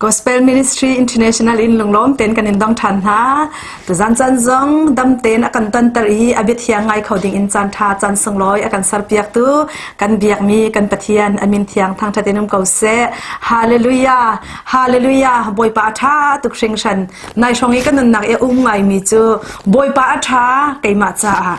Gospel Ministry International in lunglawm tein kan in dong ṭhan hna. Tuzan caan zong dam tein a kan tonter i a biathiang ngai kho ding in caan ṭha caan sunglawi a kan serpiaktu kan biakmi kan Pathian a min thiang thangṭhat in um ko seh. Hallelujah! Hallelujah! Bawipa a ṭha tuk hringhran. Nai hrawng i ka nunnak i a um ngaimi cu Bawipa a ṭha keimah caah.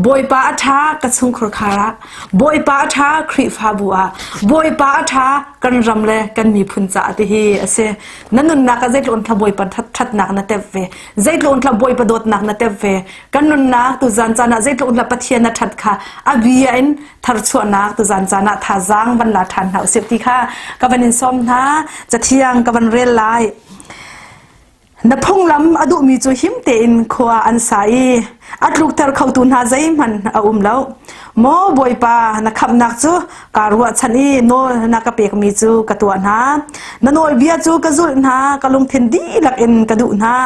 Bawipa a ṭha ka chungkhur khar ah, Bawipa a ṭha Khrihfabu ah, Bawipa a ṭha kan ram le kan miphun caah ti hi a si. Na nunnak ah zeitluk in thla Bawipa ṭhatnak na tep ve, zeitluk in thla Bawipa dawtnak na tep ve, kan nunnak tuzan caan ah zeitluk in thla Pathian na ṭhat kha a bia in tharchuahnak tuzan caan ah thazaang van la ṭhan hna usih ti kha ka van in sawm hna. Cathiang ka van rel lai. Na phunglam a duhmi cu him tein khua an sa i a tlukter khotu hna zeihmanh a um lo. Maw Bawipa, na khamhnak cu kaa ruahchan i nawl na ka pekmi cu ka tuah hna. Na nawlbia cu ka zulh hna, ka lungthin dihlak in ka duh hna.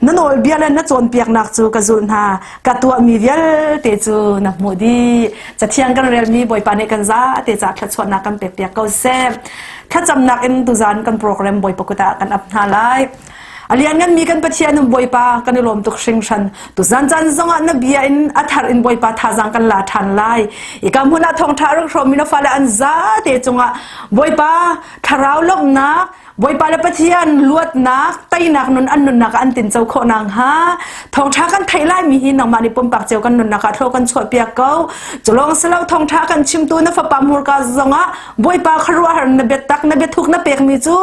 Na nawlbia le na cawnpiaknak cu ka zulh hna, ka tuahmi vialte cu na hmuh dih. Cathiang kan relmi Bawipa nih kan zate ca thluachuahnak kan pekpiak ko seh. Thlacamnak in tuzan kan program Bawipa kut ah kan ap hna lai. A liannganmi kan Pathian um Bawipa kan i lawm tuk hringhran. Tuzan caan zongah na bia in a thar in Bawipa thazaang kan la ṭhan lai. Ika hmun ah thawngṭha a rak hrawmmi na fale an zate cungah Bawipa thlarau lawmhnak Bawipa le Pathian luatnak, teinak nun an nunnak ah an tinco khawh nakhnga thawngṭha kan theih laimi hi nangmah nih pumpak cio kan nunnak ah thlaw kan chuahpiak ko. Culawng silo thawngṭha kan chimtu na fapa hmurka zongah Bawipa khuaruahhar na biatak na biathuk na pekmi cu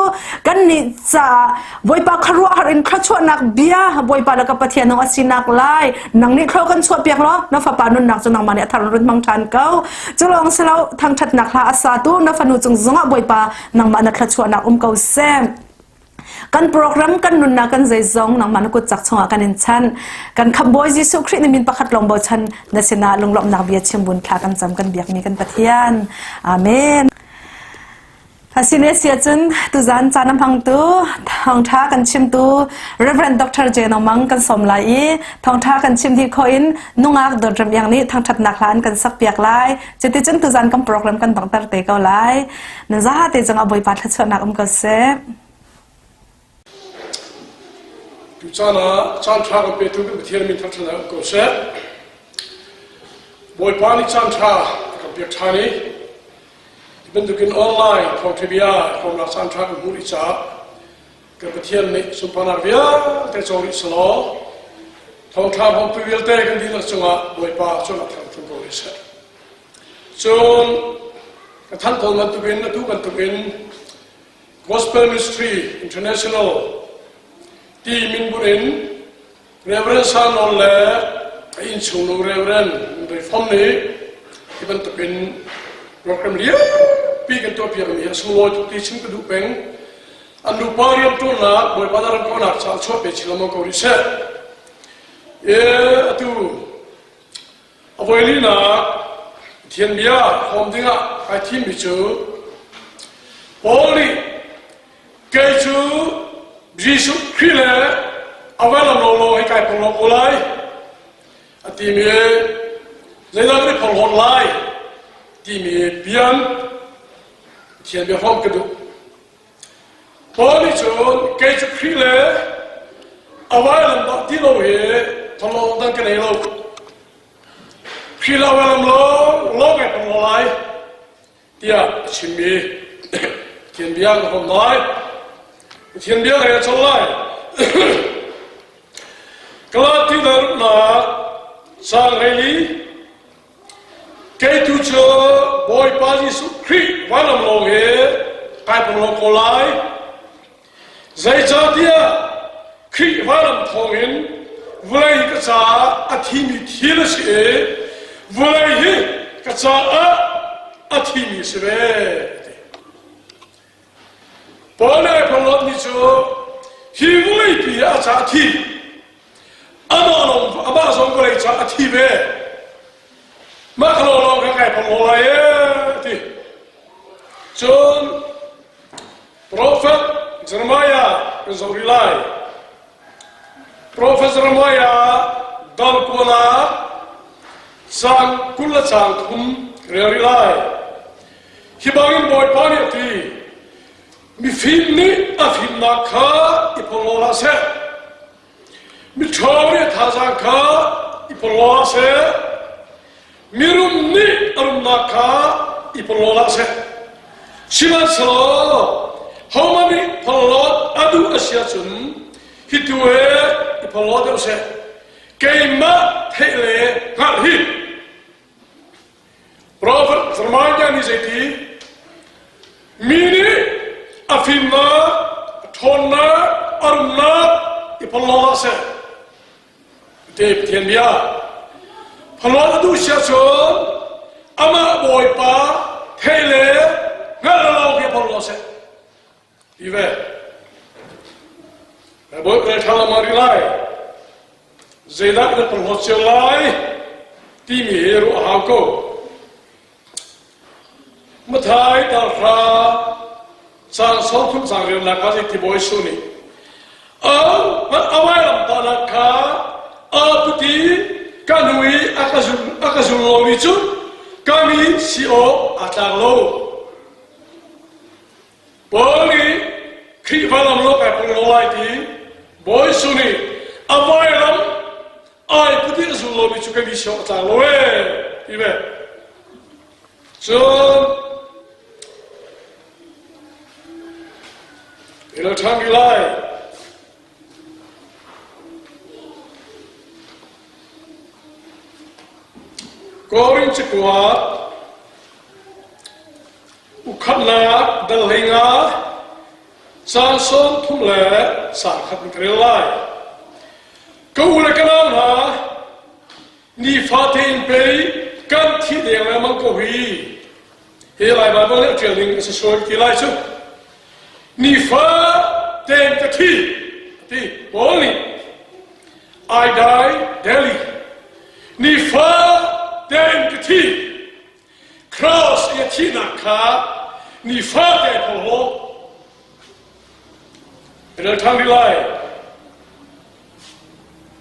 kannih caah Bawipa khuaruahhar in thluachuahnak bia Bawipa le ka Pathian nung a sinak lai nang nih thlaw kan chuahpiak law na fapa nunnak cu nangmah nih a thar run hmang ṭhan ko. Culawng silo thangṭhatnak hla a satu na fanu cung zongah Bawipa nangmah na thluachuahnak um ko seh. Kan program kan nunnak kan zeizong nangmah na kut cak chungah kan in chan. Kan khamhbawi Jesuh Khrih na min pakhat lawng bochan na sinah lunglawmhnak bia chim bun thla kan cam kan biakmi kan Pathian. Amen. Asine sia cun tuzan caan a hmangtu thawngtha kan chimtu Reverend Dr. Jeno Mang kan sawm lai i thawngtha kan chim dih khawh in nungak dawt ram iang nih thangthatnak hla an kan sak piak lai. Cuticun tuzan kan program kan donghter te ko lai. Na zate zong a Bawipa thluachuahnak um ko seh. Tu caan ah caan ṭha kan petu kan Pathian min thangṭhat um ko seh. Bawipa nih caan ṭha a kan pek ṭhan i hi bantukin online thawngṭha bia hrawmnak caan ṭha kan hmuh rih caah kan Pathian nih sunparnak vialte co rih selaw thawngṭha hmangtu vialte kan dihlak cungah Bawipa cungah thangṭhat ko rih seh. Cun ka thanh tawn bantukin atu bantukin Gospel Ministry International ti minbunh in Reverend Sanol le a innchungnu Reverend Reform nih hi bantukin program lianpi kan tuahpiakmi hi a sunglawi tuk ti chim ka duh peng. An nupa rianṭuannak Bawipa na ram kaunak caah chuah pe chin lengmang ko rih seh. E, atu A voilinak Pathian bia hrawm dingah kai thimmi cu Paul nih kei cu Jesuh Khrih le a vailam lawnglawng hi kai phorhlawt ko lai a timi zeidah kan i phorhlawt lai timi bian Pathian bia hrawm ka duh. Paul nih cun kei cu Khrih le a vailam dah ti lo hi tholawng dang ka nei lo. Khrih le a vailam lawng lawng kai pong lai tiah a chimmi Pathian bia ka hrawm lai. Pathian bia ka col lai. Galati nak sang hleili Kei tu cu Bawipa Jesuh Khrih vailam lawng hi kai pong ko lai. Zeicahtiah Khrih vailam thawngin vawlei hi ka caah a thimi thil a si i vawlei hi ka caah a thimi a si ve. Paul nih ai phorhlawtmi cu hi vawleipi ah a caah a thi. Amah lawng amah zong vawlei caah a thi ve. Mah kha lawnglawng kha kai phorhlaw lai ee ti. Cun Prophet Jeremiah kan zoh rih lai. Prophet Jeremiah dal kuala caang 20 le caang 3 rel rih lai. Hi bangin Bawipa nih a ti. Mifim nih a fimnak kha i porhlaw hlah seh. Miṭhawng nih a thazaang kha i porhlaw hlah seh. Mirum nih a rumnak kha i porhlaw hlah seh. Sihmanhsehlaw hohmanh nih porhlawt a duh a si ahcun hi tu he i porhlaw deuh seh. Keimah theih le hngalh hi Prophet Jeremiah nih zeiti? Mi nih a fimnak, a ṭhawnnak, a rumnak i porhlaw hlah seh. Te Pathian bia. Porhlawt a duh si ahcun amah Bawipa thei le hngalh lo khi porhlaw seh. Ti ve. Bawipa ṭha ma ri lai. Zeidah na porhlawt cio lai timi hi ruah a hau ko. Mathai talhra caang 30 caang riannak ah ti Bawi Jesuh nih au awailam tahnak kha a puti ka hnu i a ka zul a ka zul lomi cu ka mi si awk aa tlak lo. Paul nih Khrihfa lam lo kai pung lo lai ti Bawi Jesuh nih a vailam ai puti a zul lomi cu ka mi si awk a tlak lo ee ti ve. Cun ilo ṭhan rih lai. Korin cakuat ukhatnak dal hleinga caan 30 le sang khat in ka rel lai. Ka u le ka nau hna, Nifate in pei kan thi deng lengmang ko hi. Hi Lai Baibal nih a ṭial ning a si sual ti lai cu. Nifa tein ka thi ti Paul nih I die daily. Nifa tein ka thi. Cross i a thihnak kha nifa tein phorhlaw. Rel ṭhan rih lai.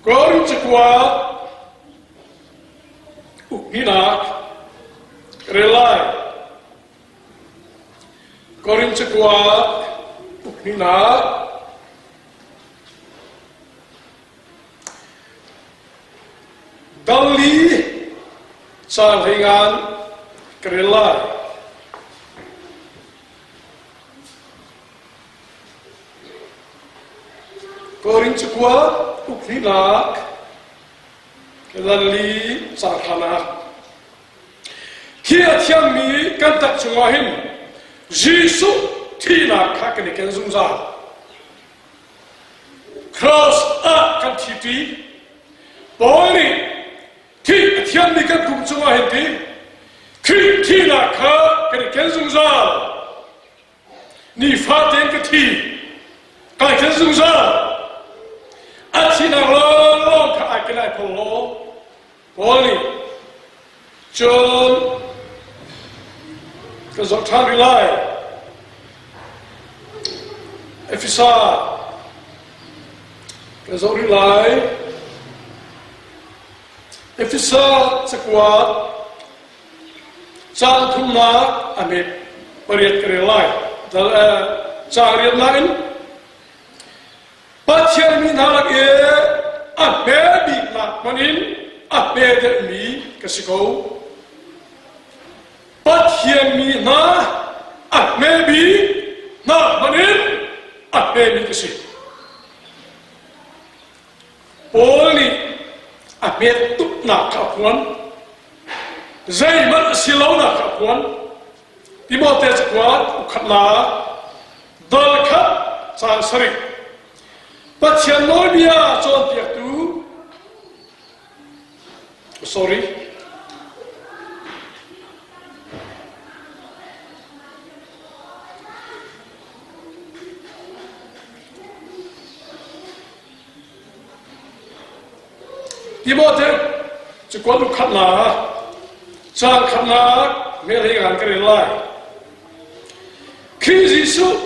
Korin cakuat ukhnihnak rel lai. Korin cakuat ukhnihnak dal li caang hleingan ka rel lai. Korin cakuat ukhlinak lalli caanghlanak Thi a thiangmi kan tak cungah hin Jesuh thihnak kha kan i ken zungzal. Cross ah kan thi Paul nih thih a thiangmi kan pum cungah hin ti Khrih thihnak kha kan i ken zungzal. Nifa tein ka thi. Kai ken zungzal. A thinak lawnglawng kha ai ken ai phol law. Paul nih cun ka zoh ṭhan rih lai. Efesa ka zoh rih lai. Efesa cakuat Caang thumnak a hmet pariat ka rel lai. Caang riatnak in Pathian mi hna lak i a hme biknak hmanh in a hme deuhmi ka si ko. Pathian mi hna a hme bik hna hmanh in a hmemi ka si. Paul nih a hmet tuknak kha a phuan. Zeihmanh a si lonak kha a phuan. Timote cakuat ukhatnak dal khat caang sarih. Pathian nawlbia cawnpiaktu sorry Timote cakuat lukhatnak caang khatnak mel he ngan ka rel lai. Khrih Jesuh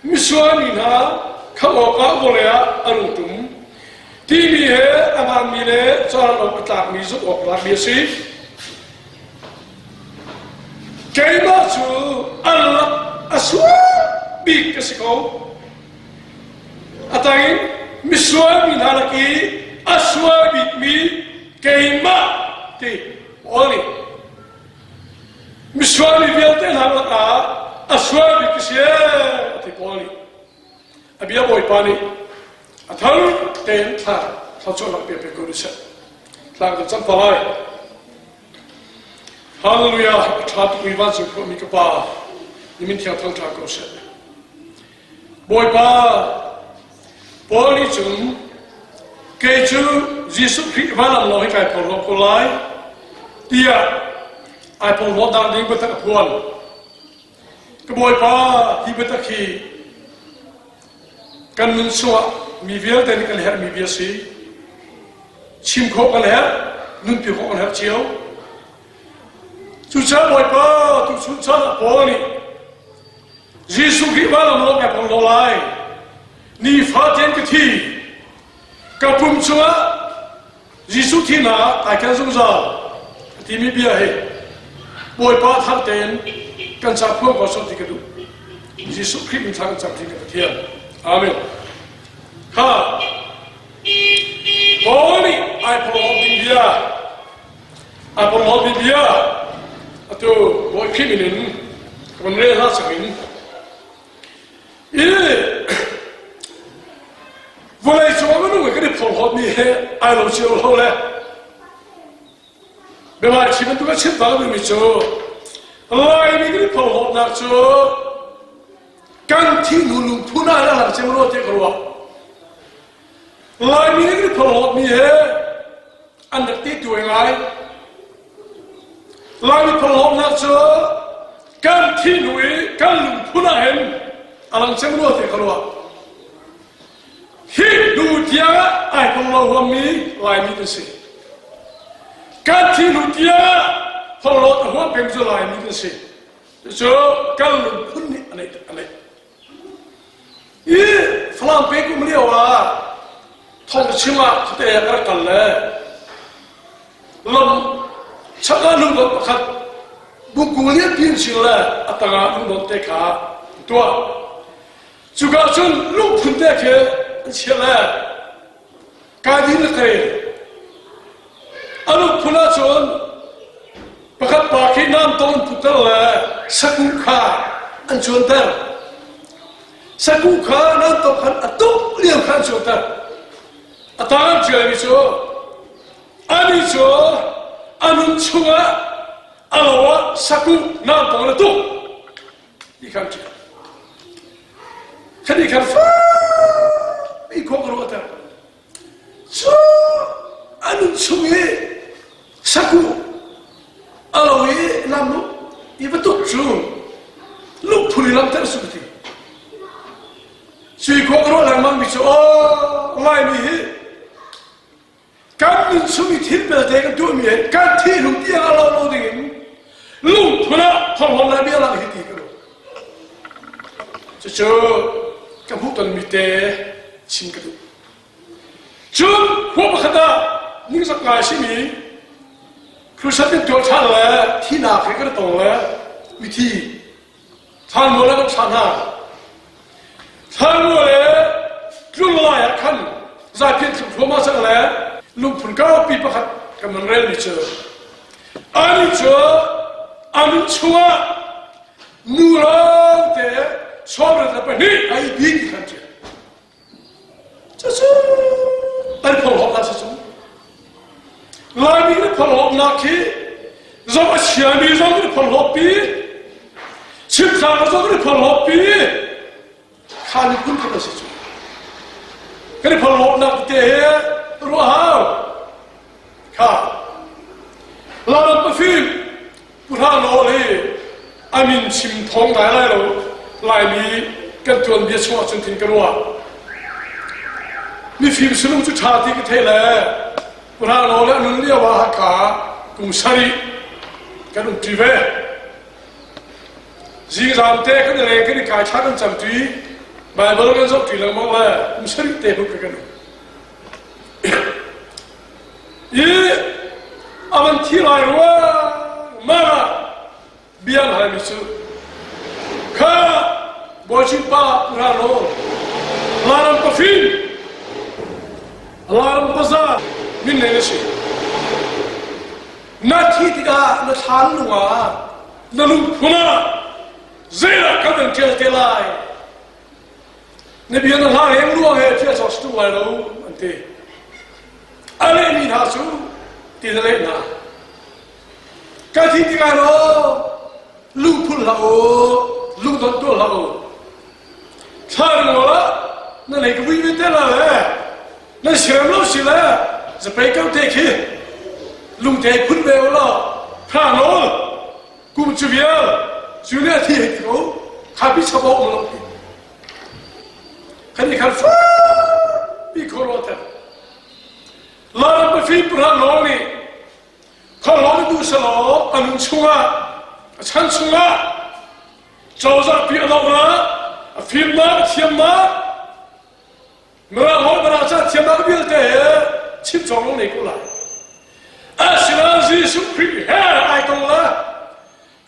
misual mi hna khamh awkah vawlei ah a rung tum timi he a hmaanmi le caan awk a tlakmi zumh awk tlakmi a si. Keimah cu an lak a sual. bik ka si ko. A tangin misual mi hna lak i a sual bikmi keimah ti Paul nih misual mi vialte hna lakah a sual bik ka si ti Paul nih a bia Bawipa nih a thar tein thla thluachuahnak pe pe ko ni seh. Tlang kan cam palai. Hallelujah! A ṭha tukmi vancung khuami ka Pa, na min thiang thangṭha ko seh. Bawipa, Paul nih cun kei cu Jesuh Khrih vanlam lawng hi kai porhlaw ko lai tiah ai porhlawt ding biatak a phuan. Ka Bawipa, hi biatak hi kan nun chungah mi vialte nih kan herhmi bia si. Chim khawh kan herh, nunpi khawh kan herh cio. Cucaah Bawipa, tuchun caan ah Paul nih Jesuh Khrih vanlam lawng kai porhlaw lai. Nifatein ka thi. Ka pum chungah Jesuh thihnak ai ken zungzal a timi bia hi Bawipa thar tein kan ca phuang ko sawh ti ka duh. Jesuh Khrih min thla kan cam thin ka Pathian. Amen. Kha Paul nih ai porhlawt ding bia ai porhlawt ding bia atu Bawi Khrih min in ka van rel hna changin i vawlei cung ah minung kan i phorhlawtmi he ai lo cio lo le biabai chim bantuk a chim bang mi cu Laimi kan i phorhlawtnak cu kan thi hnu lungphun ah a lang cio rua tiah ka ruah Laimi kan i phorhlawtmi he an rak ti tuai ngai Laimi phorhlawtnak cu kan thih hnu i kan lungphun ah hin a lang cem rua tiah ka ruah. Hi hnu tiang ah ai phorhlaw huammi Laimi kan si. Kan thih hnu tiang ah phorhlawt a huam peng cu Laimi kan si. Cucu kan lungphun nih a neih a neih. I Falam peng um lio ah thawng chim ah khuate ah ka rak kal le lam chak ah lungdot pakhat bungkung lianpi in sing le a tangah lungdot te kha an tuah. Cuka cun lungphun te khi an chiah le kai din le kai a lungphun ahcun pakhat pa khi nam tong an putter le sakuh kha an cuanter. Sakuh kha nam tong khan a tuk lio kha an cuanter. A tang an ṭialmi cu ani cu a nun chungah a lo ah sakuh nam tong na tuk ti kha an ṭial. Khani khan fak i khua ka ruahter. Cu a nun chung i sakuh a lo i lam i va tuk cu lungphun i lamter su ti. Sui khua ka ruah lengmang mi cu aw Laimi hi kan nun chung i thil belte kan tuahmi he kan thih lung tiang a lo lo ding in lungphun ah thawnghawn lai bia lang hi ti ka ruah. Cucu ka hmuh tonmi te chim ka duh. Cun khua pakhat ah ningzak ngai simi Crusade kan tuah ṭhan le thihnak he kan tong le mithi Thlanmual ah kan thlah hna. Thlanmual le tlun lai ah khan zapi an thlum thluahmah cang le lungphun kaupi pakhat kan man relmi cu ani cu a nun chungah nu lawngte sawmriat le pahnih a i bi ti khan ṭial. Cucu an phorhlawknak si cu. Laimi kan phorhlawknak hi zong a chiami zong kan phorhlawkpi, chimtlak zong kan phorhlawkpi, kha miphun khat a si cu. Kan i phorhlawknak te he ruah hau. Kha Lairam pafim Pu Hla Nawl hi a min chim thawng ngai lai lo Laimi kan tuanbia chungah cun thin ka ruah. Mifim sulung cu ṭha ti ka thei le Pu Hla Nawl le a nun lio ah Hakha kum sarih kan um ṭi ve. Zingzam te kan i leng kan i kai thla kan cam ṭi Baibal kan zoh ṭi lengmang le kum sarih te hnu kan um. I a van thi lai ruang ah bia an halmi cu kha. Bawipa ra law Lairam pafim Lairam paza min nei na si. Na thi tikah na thlan lung ah na lungphun ah zeidah kan an ṭial te lai? Na bia na hla heng ruang he thil a tuk lai lo an ti. A lehmi hna cu ti na leh hna. Ka thi tikah law lungphul hlah u, lungdon tuah hlah u. Thla ring lo ah na lei ka vui ve te la le nan siram lo si le zapei ko te khi lungte phun ve u law thla nawl kum cu vial cu ne thi hei ti ko kha pi chabo um lo ti kan i khal fa pi kho ro te la pa fi pra nawl nih Khualawng duh selaw a nun chungah, a chan chungah cozah pi a lohnak, a fimnak, a thiamnak, Mirang holh Mirang ca thiamnak vialte he chim cawk lo nei ko lai. Asinain Jesuh Khrih he ai tong le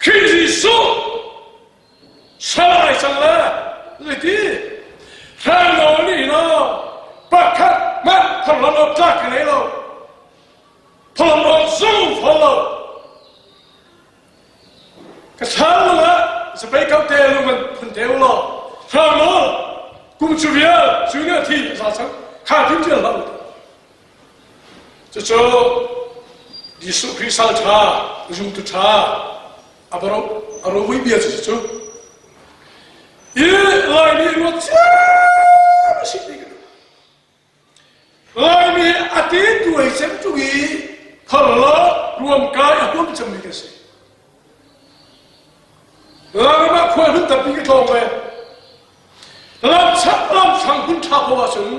Khrih Jesuh sal ai cang le zeiti hrang nih no pakhat hmanh phorhlawt awk tlak ka nei lo. Thawng awk zong fawn lo. Ka thlang lung ah zapei kau te lung an phun te u law hrang nawl kum cu vial cu nih a thi a za cang kha tin tial hlah u. Cucu Jesuh Khrih sal ṭha zumtu ṭha a baro a rovui bia cu cu i Laimi ruat cia si ti ka duh. Laimi a ti tuai cem tung i phar ruamkai a huam cemmi ka si. Lairam ah khua hlun tampi ka tlawng ve. Lam chak lam thlang hun ṭha ko ahcun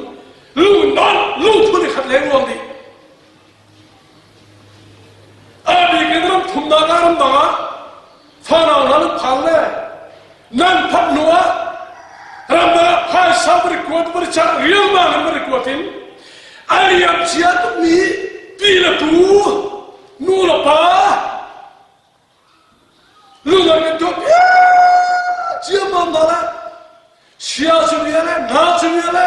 lung non lungphun i khat leng ruang dih. A bik in ram thumnak ah ramdang ah fanau hna nan phan le nan phanh hnu ah ramdang ah phaisa va rikuat va richah riangmang in va rikuat in a liam cia tukmi pi le pu nu le pa Lung an tuah piak ciammam hna le sia cu bia le nga cu bia le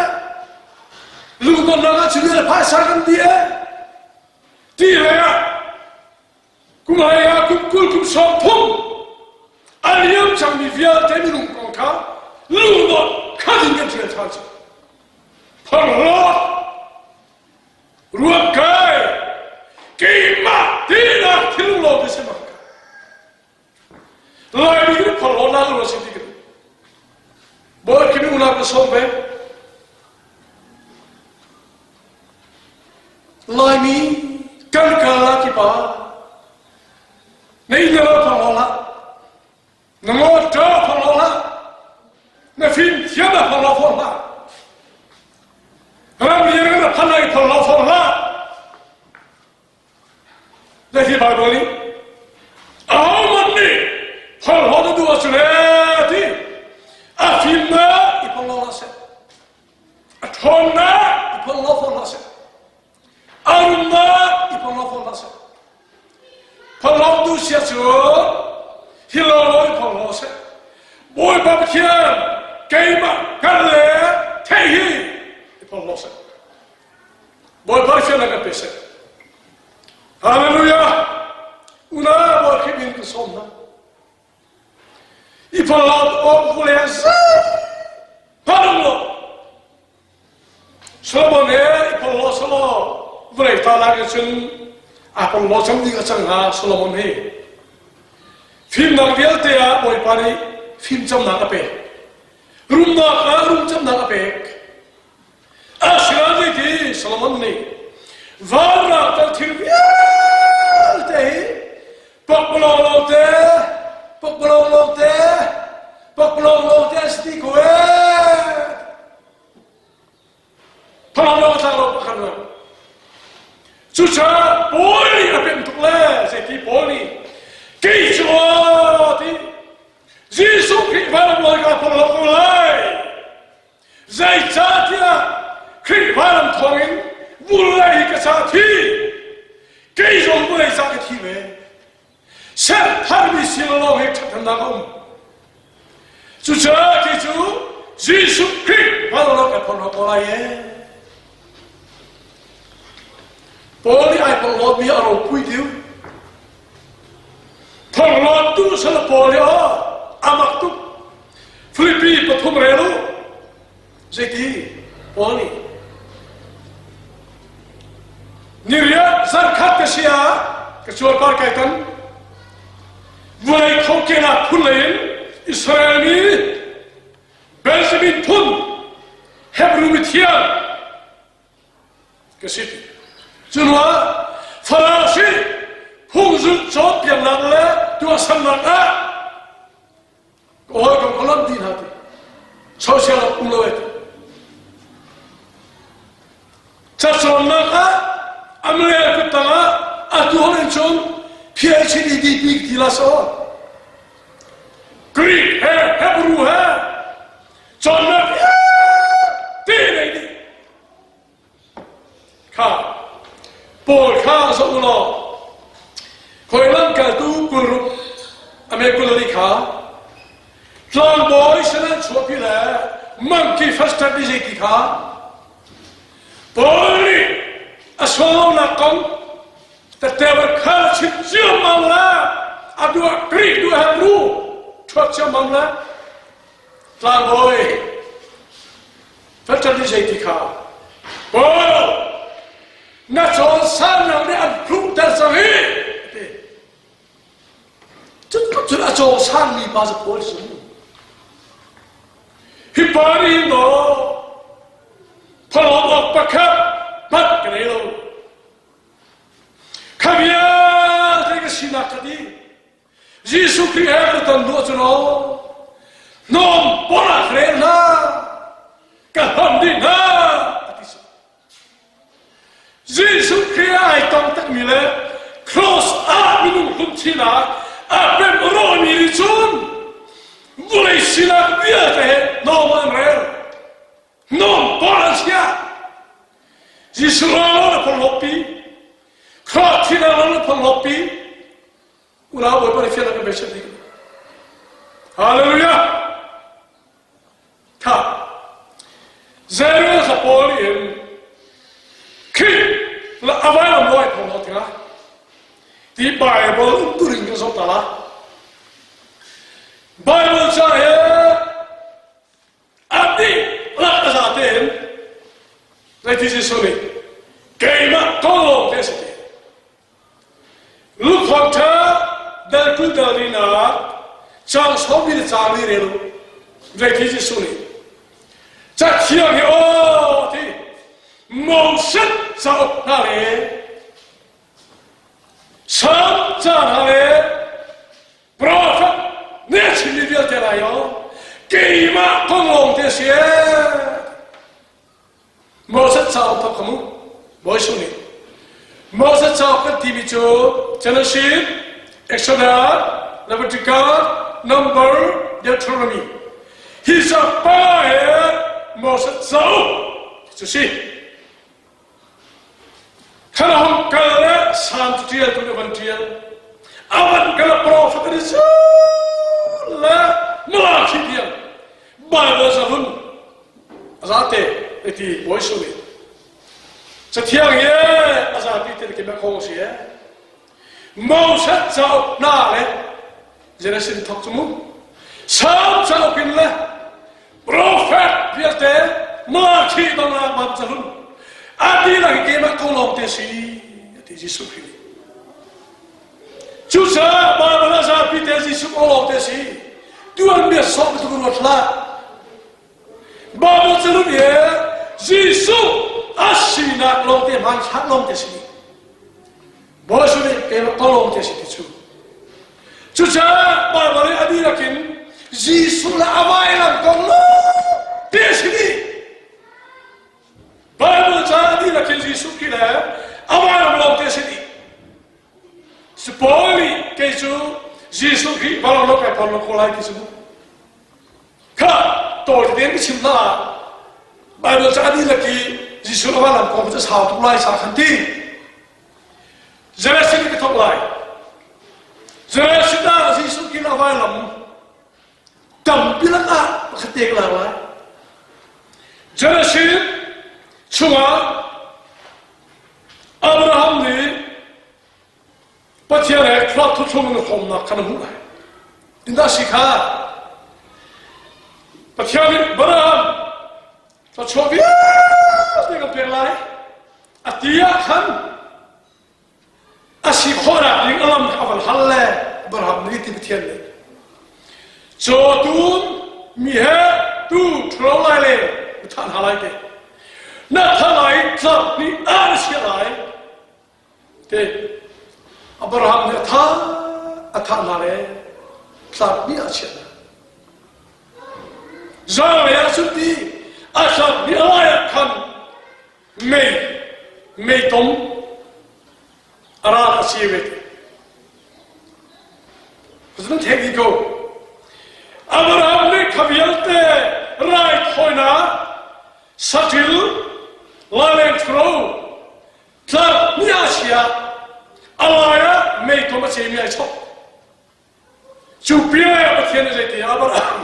lungdonnak ah cu bia le phaisa kan ti e ti hlei ah kum hlei ah kum 20 kum 30 a liam cangmi vialte minung kong kha lungdon khat in kan ṭhial ṭhan cu phorhlawt Ruat kai keimah tinak thil lawng te si mak Laimi kan phorhlawt nak ruah si ti kan Bawi kimi unau ka sawm ve Laimi kan kala ki pa nei le phorhlawt la Na mawṭaw phorhlaw hlah. Na fimthiam ah phorhlaw fawn hlah. Ramriang na phan lai phorhlaw fawn hlah. Zeiti Baibal nih ahohmanh nih phorhlaw na duh ahcun ee ti a fimnak i phorhlaw hlah seh. A ṭhawnnak i phorhlaw fawn hlah seh. A rumnak i phorhlaw fawn hlah seh. Phorhlawtu sia cu hi lawlaw in phorhlaw seh. Bawipa Pathian keimah hngalh le theih hi i phorhlaw seh. Bawipa Pathian a kan pe seh. Hallelujah! Unau Bawi Khrih min kan sawm hna. I phorhlawt awk vawlei ah zei lo. Solomon he i phorhlaw selaw vawlei ta lak in cun aa phorhlaw cang ding a cang hnga Solomon hi. Fimnak vialte ah Bawipa nih fimcamnak a pek. Rumnak ah rumcamnak a pek. Asinain zeiti Solomon nih vannak tal thil vialte hi pakpalawng lawngte pakpalawng lawngte pakpalawng lawngte an si ti ko ee. Thawng tla lo pakhat lo. Cucaah Paul nih a pemh tuk le zeiti Paul nih kei cu ti Jesuh Khrih van lawi ka phorh lo ko lai. Zeicahtiah Khrih vanam thawngin vulei hi ka ca thi kei zong vulei ca ka thi ve. Ser tharmi sin lawng hi ṭhathnemnak a um. Cucaah khi cu Jesuh Khrih vanlawng kan phorhlawt ko lai ee. Paul nih ai phorhlawtmi a ropui tiu. Phorhlawttu sal Paul nih aw amak tuk. Filipi pathum rel u. Zeiti Paul nih niriat zarkhat ka si ah ka cuarpar kai tan vawlei khokenak phun lei in Israel mi Benjamin phun Hebrew mithiang ka si. Cu ruangah Farasi phungzulh cawnpiaknak le tuahsernak ah ka hawikom ka lam ti hna ti social ah um lo e ti cacawnnak ah amrel kut tangah atu hong in cun PhD DP ti la so Greek he Hebrew he cawnnak ti nei dih Kha Paul kha zoh u law khawi lamkaltu 26 a me 24 kha tlangbawi sin an chuahpi le monkey fester ti zei ti kha Paul nih a sualnak kong tattewa kha chim ciammam le a duah Greek duah Hebrew ṭhuat ciammam le tlangbawi Federal nih zeiti kha Paul na cawnsannak nih an hluhter cang hi ti. Cun cun a cawngsangmi pa cu Paul si. Hi pa nih hin maw phalawm awk pakhat hmanh ka nei lo. Kha vialte ka sinak ka ti. Jesuh Khrih he ka ton duh ahcun aw hnawm por ah rel hna ka hlam dih hna a ti Jesuh Khrih ai tong takmi le cross ah minung hlum thinak a pem rawhmi nih cun vawlei sinak vialte he hnawm an rel hnawm por an chiah Jesuh ral a phorhlawppi Cross thinak ral a phorhlawppi Unau Bawipa nih fiannak kan pe bik. Hallelujah! Tha. Zero sa Paul in Khrih la avai lam loi phong lo tikah ti Bible um turin kan zoh ta la. Bible ca he A dihlak a za tein zeiti Jesuh nih keimah kong lawng te a si ti. Lukhawng ṭha dal kul dal rinak caang sawmi le caang li rel u. Zeiti Jesuh nih Cathiang hi aw ti Moses cauk hna le Salm ca hna le Prophet nih a chimmi vialte lai o keimah kong lawng te si Moses cauk thok khamu Bawi nih Moses cauk kan timi cu Genesis Exodus Leviticus Number Deuteronomy hi cauk pa he Moses cauk cu si Khan a hung kal le Salm cu ṭialtu nih a van ṭial. A van kal a profet an i zul le Malakhi tiang Baibal zahun a zate iti Bawi Jesuh nih Cathiang hi a zapi te kim a khong si e. Moses cauk hna le Genesis thok cu mu. Salm cauk in le Profet vialte Malakhi bangla bang cahun a dihlak i keimah ko lawng te si ti Jesuh Khrih nih. Cucaah Bible ah zapi te Jesuh ko lawng te si tuanbia sawh bantuk ruat hlah. Bible calun i Jesuh a sinak lawng te hmanthlak lawng te si. Bawi nih keimah ko lawng te si ti cu. Cucaah Baibal i a dihlak in Jesuh le a vailam kong lawng te si dih. Baibal ca a dihlak in Jesuh Khrih le a vailam lawng te si dih. Si Paul nih kei cu Jesuh Khrih vailam lawng kai phor lo ko lai ti cu. Kha tawi tein ka chim hna. Baibal ca a dihlak i Jesuh le vailam kong cu sau tuk lai sa khan ti. Genesis ka thawk lai. Genesis ah Jesuh Khrih a vailam Tampi lakah pakhat te ka lak lai. Genesis chungah Abraham nih Pathian he thluak thuthlung in hrawmnak kha na hmuh lai. Indah si kha Pathian nih Abraham thluachuah vialte kan pek lai. A ti ah khan a si khawhnak ding a lam kha a van hal le Abraham nih ti Pathian nih cawtum mi he tu ṭhalo lai le na thah hna lai te na thah lai tlak nih a na chiah lai te Abraham nih a thah a thah hna le tlak nih a chiah hna zaanglei ah cun ti a tlak nih a lai ah khan mei meitom a ral a si ve Zun thei dih ko Abraham nih kha vialte raithawinak saṭil laleng ṭhuro tlak ni a chia a lai ah meitom a cemi ai chok Cu pia Pathian nih zeiti Abraham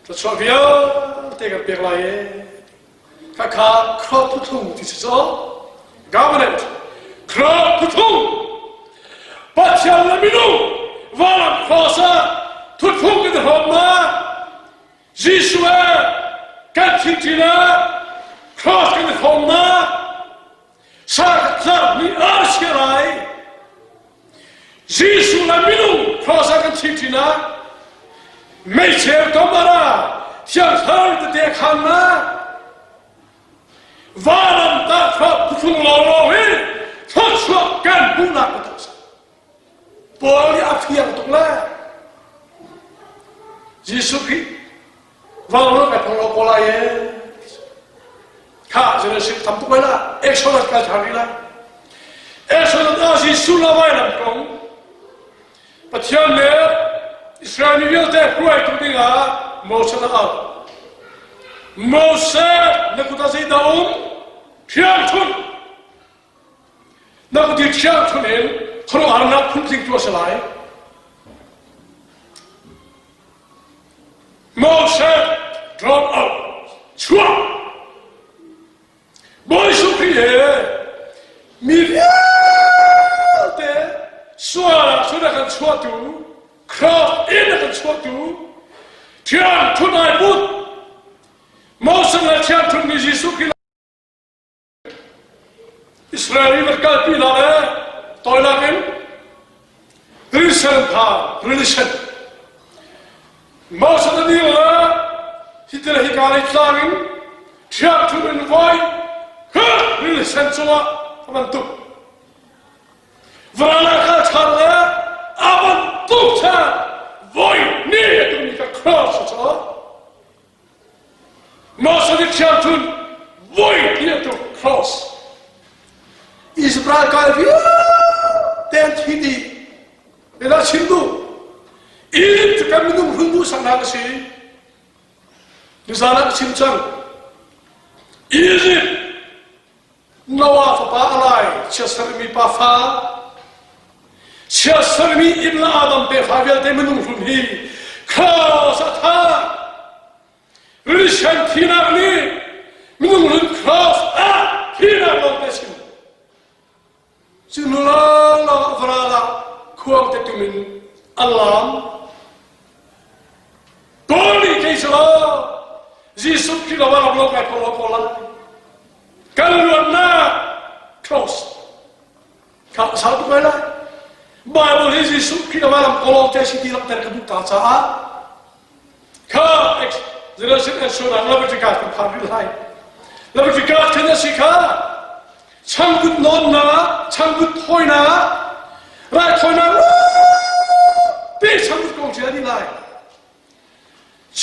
thluachuah vialte kan pek lai e. Khakha khrot thuthlung ti si cu government khrot thuthlung Pathian le minung valam cross ah thuthlung kan hrawm ma Jesuh he kan thingṭin ah cross kan hrawm ma Sa nih a chia lai. Jesuh le minung cross ah kan thih ṭin ah meicheu tomara thiang thlarau tete khan na valam tah thlop phuthung lawnglawng hi thluachuah kan hmuhnak biatak si. Paul nih a fiang tuk le Jesuh Khrih Vang kai phong lo ko lai e. Kha generation tam tuk lai la. Exodus kai ṭhan rih lai. Exodus ah Jesuh la vailam kong Pathian le Israel mi vialte hruaitu dingah Moses a auh. Moses na kut ah zeidah um? Thiangthunh. Na kut i thiangthunh in khuaruahharnak phuntling tu a si lai. Moses drop out chuak Bawi Jesuh Khrih he mi vialte sual ah cun a kan chuahtu cross in a kan chuahtu thiang thun ai put Moses le thiang thun ni Jesuh Khrih Israel i van kalpi hna le toilak in Jerusalem kha religion Moses a dir le hitil hika lei tlang in ṭhiangṭhunh in voi religion cungah a van tuk. Vara kha ṭhan le a van tuk ṭhan voi ni a tummi ka cross a caw. Moses nih thiangṭhunh voi ti a tuk cross. Israel kai vialte an thi dih. Ila chim duh. Egypt cu kan minung hlun duhsaknak a si. Nizan ah ka chim cang. Egypt Noah fapa a lai chiatsermi pa fa chiatsermi inn le Adam tefa vialte minung hlun hi cross a thah Christian thinak nih minung hlun cross ah thinak lawng te chim Cu hnu lawnglawng ah varal ah khuang te tum in an laam. Paul nih kei cu Jesuh Khrih lo ah lo kai ko ko lai. Kan luatnak cross kha a sau tuk lai lai. Bible hi Jesuh Khrih lo ah lam kolong te si ti langhter ka duh ta caah kha Generation Assurance Leviticus kan phan rih lai. Leviticus khin a si kha changvut nawnnak, changvut thawinak, raithawinak pi changvut kong ṭial dih lai.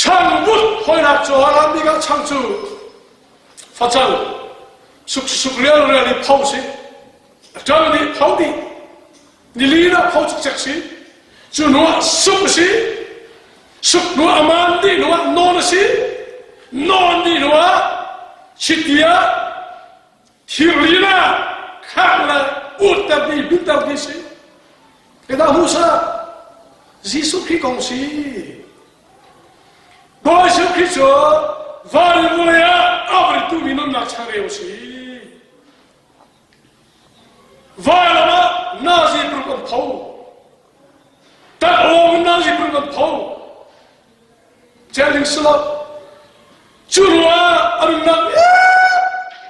Changvut thawinak cu a bik ah chang cu facang suk suk rial rial in pho si. A ṭang dih pho dih. Nili ah pho cikcek si. Cu hnu ah suk a si. Suk hnu ah aman dih hnu ah nawn a si. Nawn dih hnu ah chiti ah thirlin ah khak le utter dih bitter dih si. Kedah hmuh sa Jesuh Khrih kong si. Bawi Jesuh Khrih cu van in vawlei ah a van tumi nunnak changreu a si. Vailam ah nazi paruk an tho. Tat-awng in nazi paruk an tho. Celling si lo. Cu ruangah a nunnak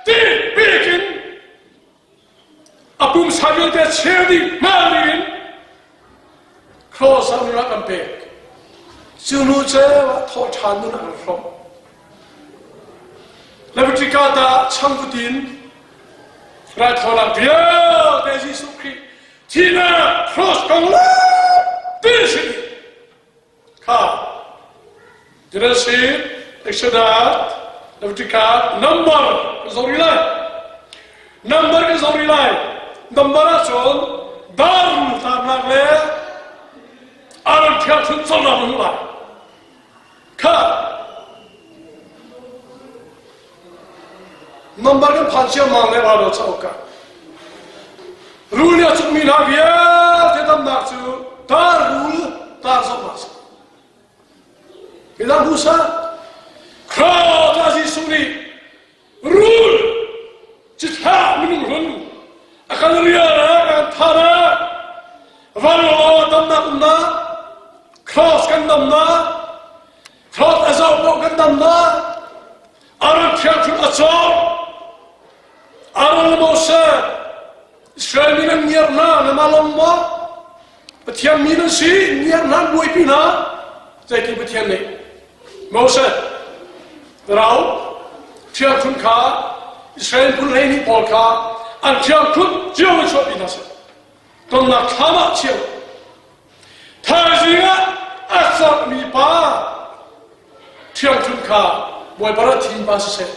ti bik in a pumsa vialte cheu ding hmaan ding in cross ah nunnak an pek. Cu nu ceu ah thawhṭhan nun an hrawmh. Leviticus ah changvut in raithawinak vialte Jesuh Khrih thihnak cross kong ti si kha Genesis, Exodus, Leviticus, number kan zoh rih lai. Number kan zoh rih lai. Number ahcun dar tarnak le Aaron thiangthunh colnak na hmuh lai. Kha number kan phan ciammam le ralo cauk ah rul nih a cukmi hna vialte damnak cu tar rul tar zong ah si. Midang busa Khrata Jesuh nih rul cithlah minung hlun a kan rial ah kan than ah vanlawng damnak umnak cross kan damnak cross a zoh poh kan damnak Aaron thiangthunh a cawk Aaron le Moses Israel mi nan ngiar hna na ma long maw Pathian mi nan si ngiar hna buaipi hna zeitin Pathian nih Moses rau thiangthunh kha Israel phun 12 pawl kha an thiangthunh cio in chuahpi hna seh tonnak thlam ah chiah thaizing ah a cawkmi pa thiangthunh kha Bawipa rat thim pa siseh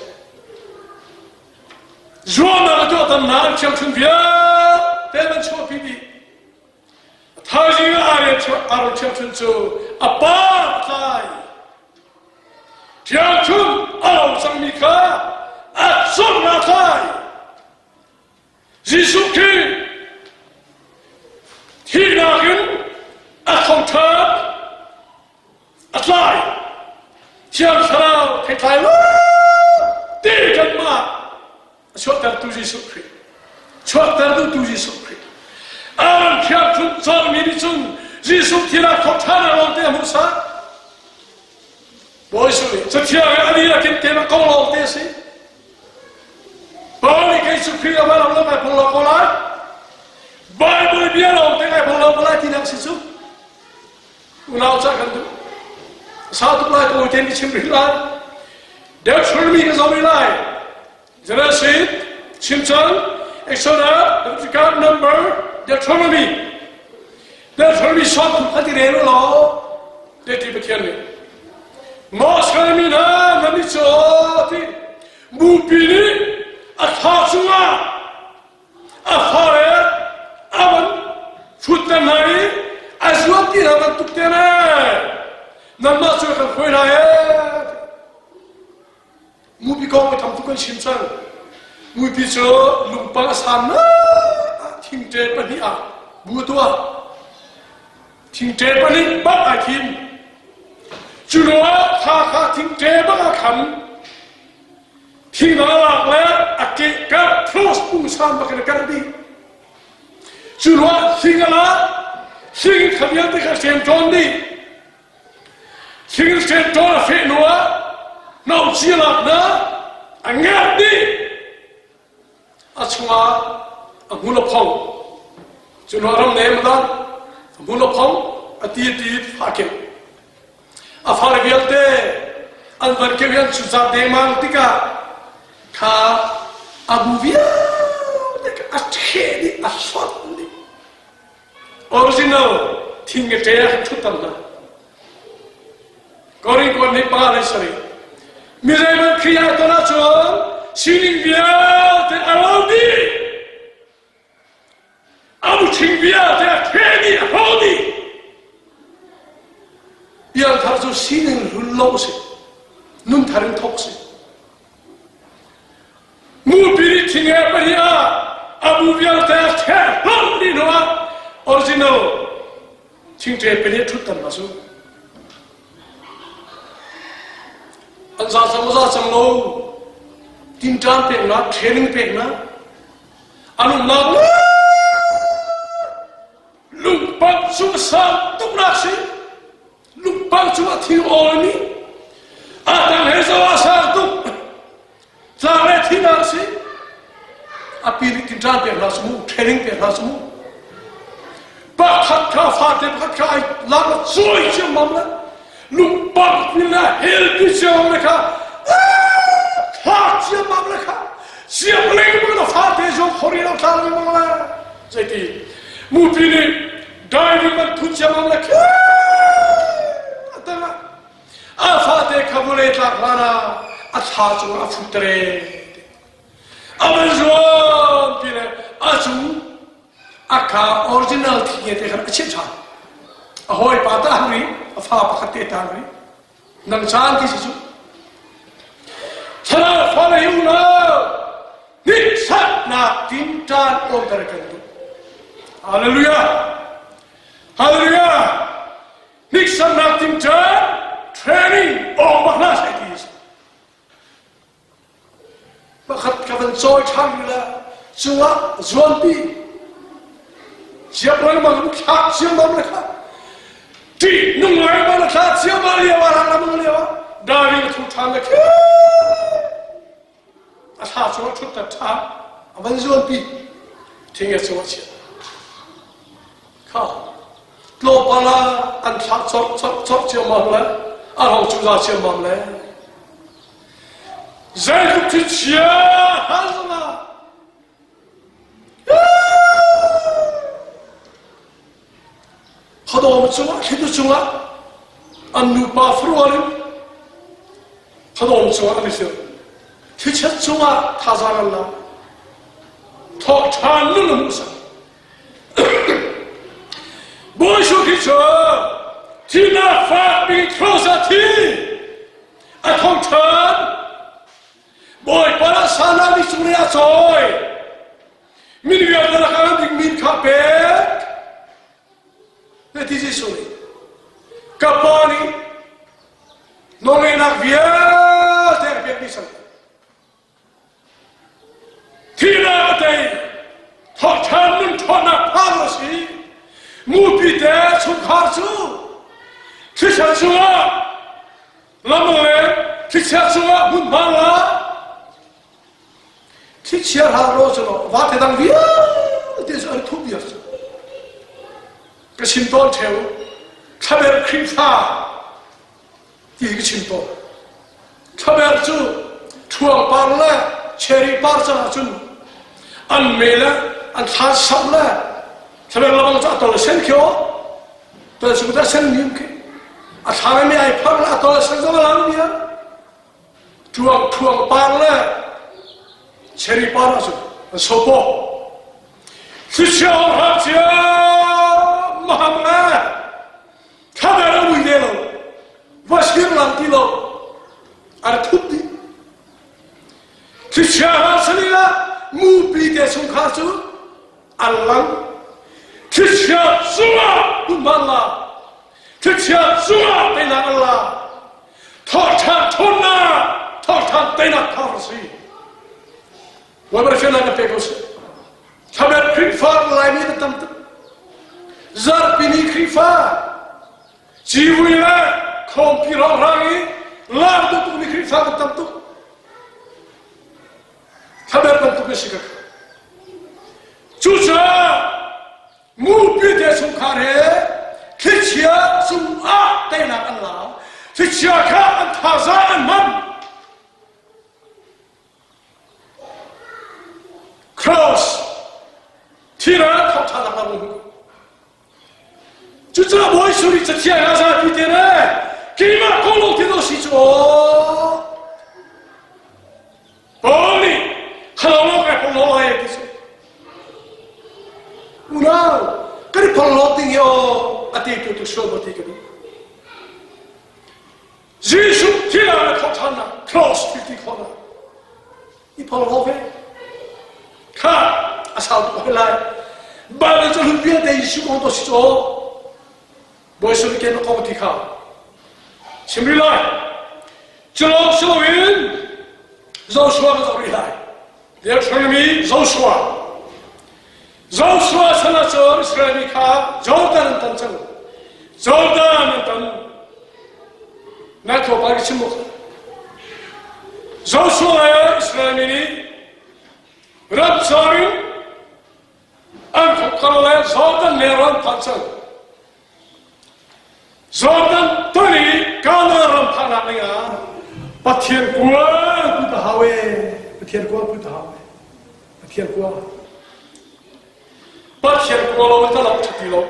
zuamnak a tuah tam hna an thiangthunh vialte an chuahpi dih Thaizing ah Aaron ṭhiangṭhunh cu a pa a tlai. Ṭhiangṭhunh a lo cangmi kha a cawmh a tlai. Jesuh Khrih thihnak in a thawngṭhat a tlai. Thiang Thlarau theitlai lo ti kanmah a chuahtertu Jesuh Khrih chuahtertu tu Jesuh Khrih Aaron thiangthunh cawhmi nih cun Jesuh thil ah thawk ṭhan a lawng te a hmuh sa Bawi Jesuh nih cathiang ah a lila kin te ma ko lawng te a si Paul nih kei cu Khrih a van lo kai phung lo ko lai Bible bia lawng te kai phung lo ko lai tinak si cu Unau ca kan duh. Sau tuk lai ko te mi chim rih lai. Deuteronomy ka zoh rih lai. Genesis, chim cang, Exodus, Leviticus, Number, Deuteronomy. Deuteronomy sawm thum kha ti rel u law, te ti Pathian nih. Moses mi hna nan i caw ti mupi nih a thla cungah a fale a van futter hna i a zuam ti hna bantuk te le nanmah cu kan hruai hna ee mupi kong ka tam tuk kan chim cang mupi cu lungpang a san nak thingṭe pahnih ah bu tuah thingṭe pahnih bak ai thim cu lio ah kha kha thingṭe bak a kham Thingnak le a keh karh cross pungsan bak in a karh dih. Cu ruah thing a lak, thing kha vialte kha hrem ṭawn dih. Thing hrem ṭawn a feh hnu ah nauci a lak hna, a ngerh dih. A chungah a hmul a phong. Cu hnu ah ram nem a dan, a hmul a phong, a ti a ti fa keuh. A fale vialte an van keuh i an cutzat dengmang tikah kha a bu vialte kha a ṭheh dih, a hlonh dih. Original thing a ṭe ah khan ṭhuttam hna. Korin kuan nih pa le sarih. Mi zeihmanh Khrih ah ton ahcun sining vialte a lo dih. A muṭhing vialte a ṭhen i a hrawh dih. Piangthar cu sining hlun lo a si. Nunthar in thawk a si. Mupi nih thing he pahnih ah a bu vialte a ṭheh hlawh dih hnu ah original thingṭe pahnih ṭhuttan ma cu. An za cang za cang lo. Tinṭan peknak, training peknak, an umnak lungpang cu a sang tuknak si. Lungpang cu a thil awlmi a tang he zo a sang tuk. Tlang le thinak si. A pi nih tinṭan pek hna su mu, training pek hna su mu. Pakhat kha fate pakhat kha ai lak la cawi ciammam le lungpang pin le hel pi ciammam le kha thlak ciammam le kha siam lengmang na fate zong khori lo thla lengmang le zeiti mupi nih diving man thut ciammam le khi atanga a fate kha vawlei tlak hlan ah a thla cungah a fut tere a van zuam ti le a cu a ka original thi te khan a chimh ṭhan a hawipa ta han ri a fa pakhat te ta ri nang caan ti si cu thlarau fa le unau hniksaknak tinṭan awmter kan duh hallelujah hallelujah hniksaknak tinṭan training awk bak hna sai ti si Pakhat ka van cawi ṭhan rih la cungah zuanpi siap lengmang in thlak ciammam le kha ṭih nung lengmang le thla ciammam lio ah rang lamang lio ah diving a thu ṭhan le khi a thla cungah ṭhut ta ṭhan a van zuanpi thing e cungah chiah kha tlawmpal ah an thlah cawk cawk cawk ciammam le a rong cu za ciammam le Zeitluk thilchia hal zongah khuadawm cungah thlitu cungah an nupa farual in khuadawm cungah an i fir thlichiat cungah thazaang an la thawk ṭhan nun a hmuhsak Bawi Jesuh Khrih cu thihnak fak bik cross ah thi a tho ṭhan. Bawipa lah sana mi cung a cawi. Min vialte lakah an ding min kha pek. Ti Jesuh nih ka pa nih nawlngeihnak vialte a pek dih cang. Thihnak a tei. Thawhṭhan nun ṭhawnnak phang a si. Mupi te chungkhar cu thlichia chungah lam le thlichia chungah hmunhma la thlichia hlah ro cu vate dang vialte cu an thup viar cu ka chim tawn ṭheu thlaber Khrihfa ti hi ka chim tawn. Thlaber cu ṭhuang par le cherry par cang ahcun an me le an thlan samh le thlaber labang cu a tol a sen khi aw tol su ta sen mi khi a thla mi ai phar le a tol a sen zong a lang mi ṭuang ṭhuang par le cherry par ahcun an sopo thlichia hram cia maham le Thlaber a mui ve lo, va sir lang ti lo, a ra thup dih. Thlichia hna salila mupi te chungkhar cu an lang. Thlichia cungah hmunhma la, thlichia cungah teinak an la. Thawhṭhan ṭhawnnak, thawhṭhan teinak thar a si. Bawipa fiannak kan pe ko seh. Thlaber Khrihfa Laimi kan tam tuk. Zarhpini Khrihfa civui le khawmpi rawhrang i lar duh tukmi Khrihfa kan tam tuk. Thlaber bantuk na si ka kha. Cucaah mupi te chungkhar he thlichia cungah teinak an la. Thlichia kha an thazaang an hman. Cross thir ah thawhṭhan a hmang. Cucaah Bawi Suri cathiang ah zapi te le keimah kong lawng ti si cu aw. Paul nih khalong lawng kai phorhlaw lai ti cu. Unau kan i phorhlaw ding hi aw a ti tu tu sual ti ka duh. Jesuh thihnak le thawhṭhannak cross thil ti khawhnak i phorhlaw ve kha a sau tuk hoi lai Bible cu hlun vialte Jesuh kong to si cu Bawi Suri ken kong ti kha chim rih lai. Cu lawng si loin Joshua ka zoh rih lai. Deuteronomy Joshua. Joshua chan ah cun Israel mi kha Jordan an tan cang. Jordan an tan. Nai tlawmpal ka chim mu. Joshua le Israel mi nih ram car in an khokar le Jordan nelrawn phak cang. Jordan ton i Kanaan ram phaknak ding ah Pathian kual put a hau e. Pathian kual put a hau e. Pathian kual. Pathian kual lo in talak ṭha ti lo.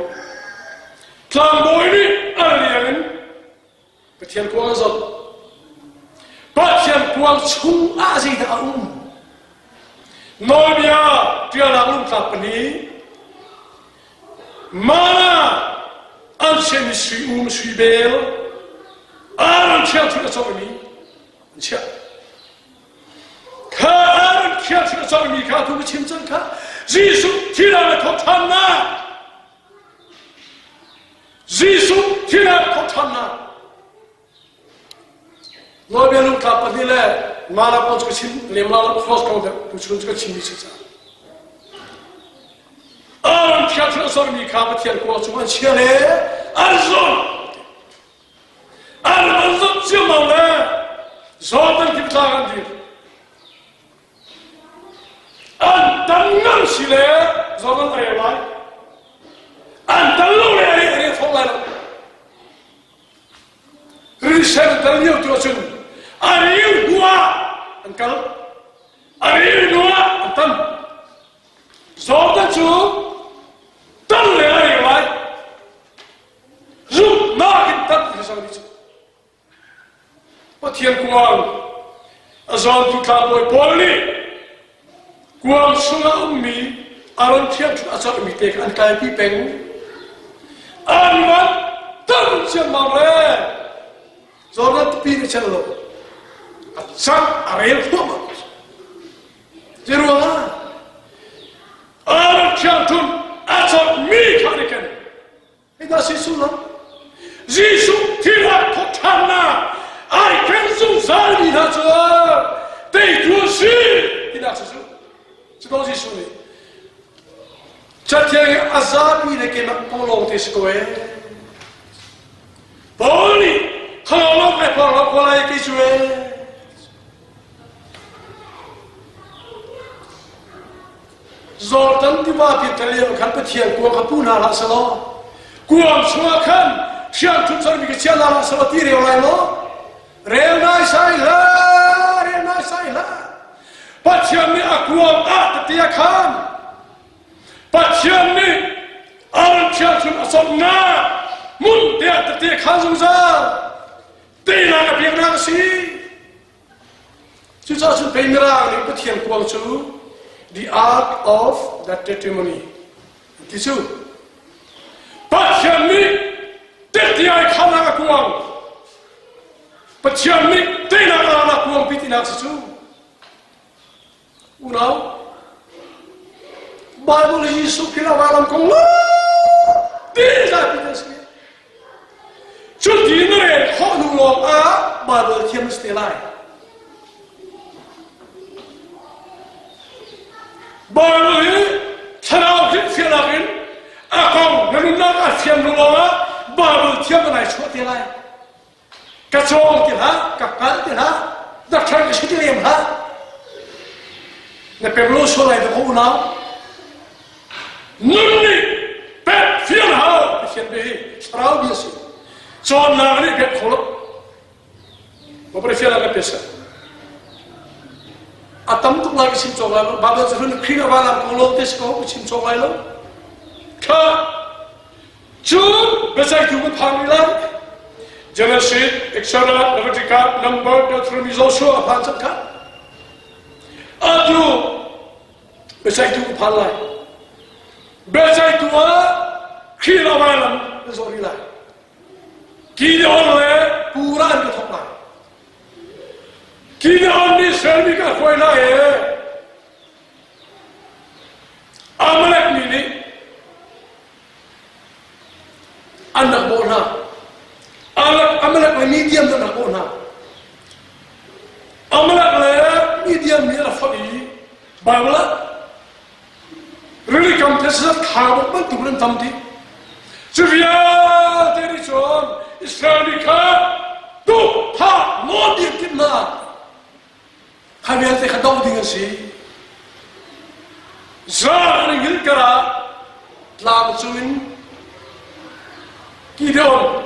Tlangbawi nih an liang in Pathian kuang a zoh. Pathian kuang chung ah zeidah a um? Nawlbia ṭialnak lungtlak pahnih mana an chiahmi sui um sui bel Aaron thiangṭhut a cawhmi an chiah. Kha Aaron thiangṭhut a cawhmi kha tu ka chim cang kha Jesuh thihnak a thawh ṭhannak Jesuh thihnak thawhṭhannak Nawlbia lungtlap pahnih le mana kong cu ka chim lem la lo cross kong deuh tuchun cu ka chimmi si caah Aaron thiangthunh a sormi kha Pathian kuang chung an chia le an zon an van zon ciammam le Jordan tlang an dir An tan ngam si le Jordan a reu lai. An tan lo le a re thawk lai lo. Risen tal lio tu ahcun a reu hnu ah an kal. A reu hnu ah an tan. Jordan cu tan le a reu lai. Zumhnak in tan ti sang cu. Pathian kuang a zawntu tlangbawi pawl nih kuang chungah ummi Aaron thiangṭhut a corhmi te kha an kaipi peng. An van tam ciammam le Jordan tupi nih chel lo. A cang a rel thluahmah. Zei ruangah Aaron thiangṭhut a corhmi kha an i ken. Hika si sullam Jesuh thihnak thawhṭhannak ai ken zungzalmi hna cu teitu an si tinak si cu. Cu Jesuh nih Cathiang i a zapi le keimah kong lawng te si ko ee. Paul nih khalawng lawng kai phawng lo ko lai kei cu ee. Jordan tiva pi ka lio khan Pathian kuang kha pu hna hlah selaw kuang chungah khan thiangthup sermi ka chia hna hlah selaw ti reu lai maw? Rel nai sai hlah, rel nai sai hlah. Pathian nih a kuang ah tete a khan. Pathian nih Aaron thiangthup a cawmnak hmun te ah tete a khan zungzal. Teinak a peknak a si. Cucaah cun pei Mirang nih Pathian kuang cu the ark of the testimony an ti cu. Pathian nih tehte ai khanak a kuang. Pathian nih teinak a lak kuang pi tinak si cu. Unau, Bible hi Jesuh Khrih a vailam kong ti zapi te si. Cuti na rel khawh hnu lawng ah Bible thiam na si te lai. Bible hi thlarau hrilhfiahnak in a kong na nunnak a thiam hnu lawng ah Bible thiam na nai chuah te lai. Ka cawng ti hlah, ka hngal ti hlah, doctor ka si ti lem hlah. Na pek lo sual lai dah unau. Nun nih pek fiang hau Pathian bia hi thlarau bia si. Cawnnak nih pek kho lo. Mapare fiang ka pesa. A tam tuk lai ka chim cawk lai lo. Bible cu hun Khrih a valam kong lawng te si ko ka chim cawk lai lo. Kha Cun biaceihtu kan phan rih lai. Genesis, Exodus, Leviticus, Number, Deuteronomy, Joshua a phan cang kha. Atu biaceihtu kan phan lai. Biaceihtu ah Khrih la vailam kan zawh rih lai. Gideon le Pura an ka thawk lai. Gideon nih Israel mi ka hruai lai e. Amalek mi nih an rak bawh hna. Amalek le Midian an rak bawh hna. Rili kam thesat khaubawk bantuk an tam dih. Cu vialte nih cun Israel mi kha tuk thah nawn dih an timh hna. Kha vialte kha doh ding an si. Zan an hngilh karah tlang cungin Gideon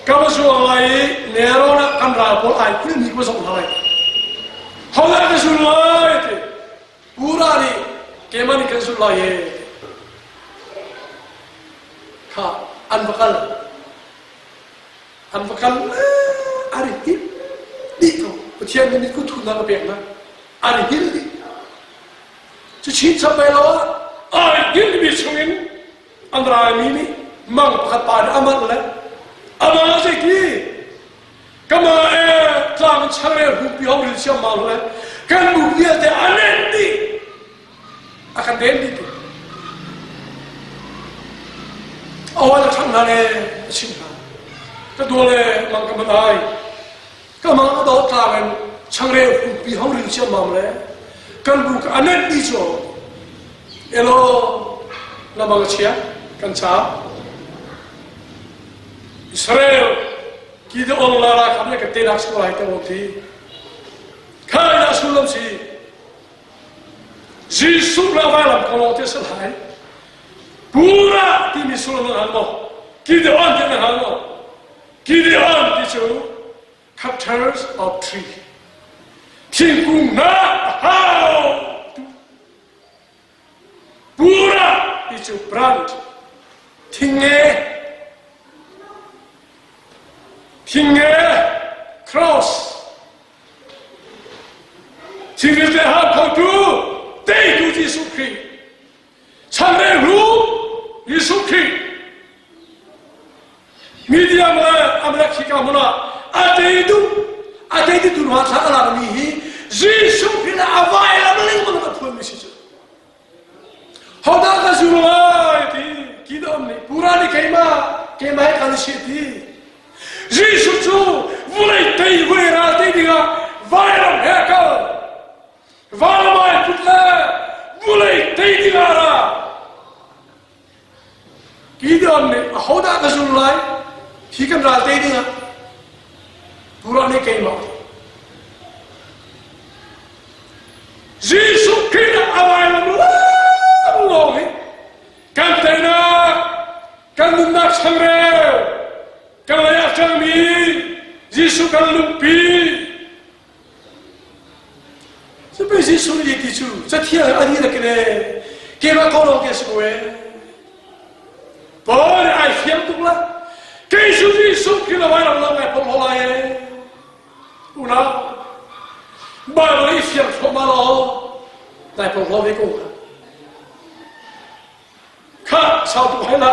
ka va zuang lai i nelrawn ah kan ral pawl ai kulhmi ka va zoh hna lai. Hodah ka zul lai ti. Pura nih keimah nih kan zulh lai e. Kha an va kal. An va kal an i hngilh dih ko. Pathian nih mitku thutnak a pek hna. An i hngilh dih. Cu chinchap lai lo ah ai hngilhmi chungin an raimi nih mang pakhat pa nih a manh le amah ah zeiti kama e tlang in changreu hmuhpi hong ril siammang le kan bu vialte a nenh dih a kan den dih tu a hawi le ṭhang hna le a chimh hna ka dua le mang ka man ai ka mang a dawt tlang in changreu hmuhpi hong ril siammang le kan bu ka a nenh dih cu elo na mang a chia kan ca Israel Gideon la ra kham le ka te nak si lai te ti khai dah sullam si Jesuh la vailam ko lo te si lai Pura timi sullam na hal maw Gideon ti na hal maw Gideon ti cu cutters of tree thingkung hna hau Pura ti cu branch thingnge thingnge cross thingrilte hau khotu teitu Jesuh Khrih changreu hlu Jesuh Khrih Media le Amalek hika hmun ah a teitu a teitu tu hna thla a lakmi hi Jesuh Khrih le a vailam lengmang a phuanmi si cu. Hodah ka zul lai ti Gideon nih pura nih keimah keimah he kan si ti. Jesuh cu vulei tei vulei ral tei dingah vailam he a kal. Vailam ai put le vulei tei dingah a ra. Gideon nih ahodah ka zul lai? Hi kan ral te dingah Pura nih keimah. Jesuh Khrih a vailam lawnglawng hi kan teinak, kan nunnak changreu, kan lei ah cangmi Jesuh kan lungpi, Cupe Jesuh nih ti cu cathiang a dihlak in ee keimah ko lawng ti a si ko ee. Paul nih ai fiang tuk la. Kei cu Jesuh Khrih le vailam lawng ai phorh lai ee. Unau, Bible i fiang thluahmah law nai phorhlaw ve ko hnga. Kha sau tuk hai la.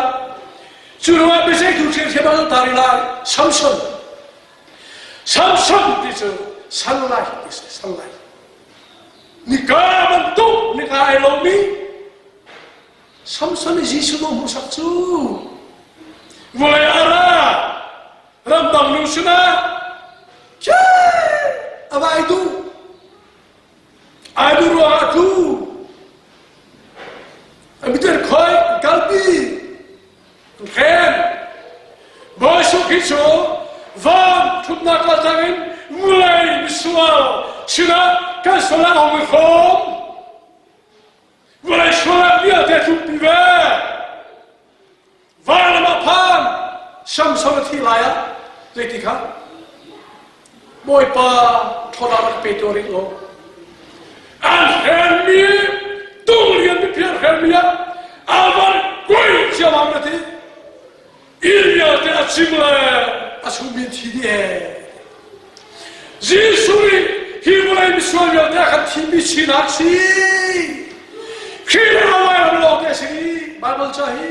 Cu ruangah biaceihtu ṭhiamṭhiam ah tar lai Samson Samson ti cu sunlight ti si sunlight. Nika bantuk nika ai lomi Samson i Jesuh no hmuhsak cu vulei a ra ramdang nu sinah a vai duh ai duh ruangah a tlu a miten khoi kalpi Hren Bawi Khrih cu van ṭhutnak kaltlang in vulei misual sinah kan sual ah hong i khawm. Vulei sualnak vialte tlukpi ve. Vailam ah phan Samson a thih lai ah zeiti kha Bawipa ṭhawnnak rak pe tuah rih law an hrenmi tung lian pipi an hrenmi ah a van kuai ciammam na ti inn vialte a cim le a chungmi thi dih ee Jesuh nih hi vawlei misual vialte a kan thimmi sinak si Khrih le a vailam lawng te a si Bible ca hi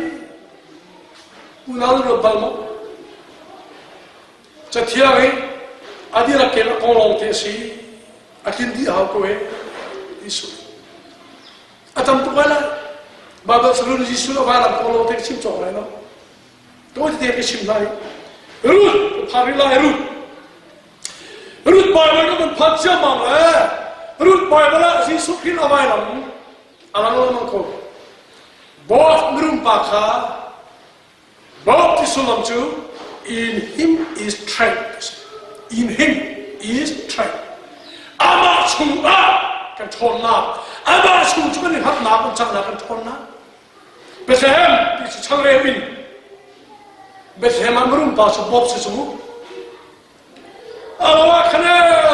unau ruat bal maw Cathiang i a dihlak kel a kong lawng te a si. A tlin dih a hau ko he. Jesuh. A tam tuk lai lai. Bible salun Jesuh a vailam kong lawng te ka chim cawk lai lo. Tawi tete ka chim lai. Ruth, ka phar rih lai Ruth. Ruth Bible ka van phan ciammam le Ruth Bible ah Jesuh Khrih a vailam a lang lengmang ko. Boaz mirum pa kha Boaz ti sullam cu in him is strength. In him is strength. Amah chungah kan ṭhawnnak, amah chung cu kan i hngatnak, kan cangnak, kan ṭhawnnak. Bethlehem ti cu changreu in Bethlehem ah mirum pa cu Bob si cu mu. Alo ah khan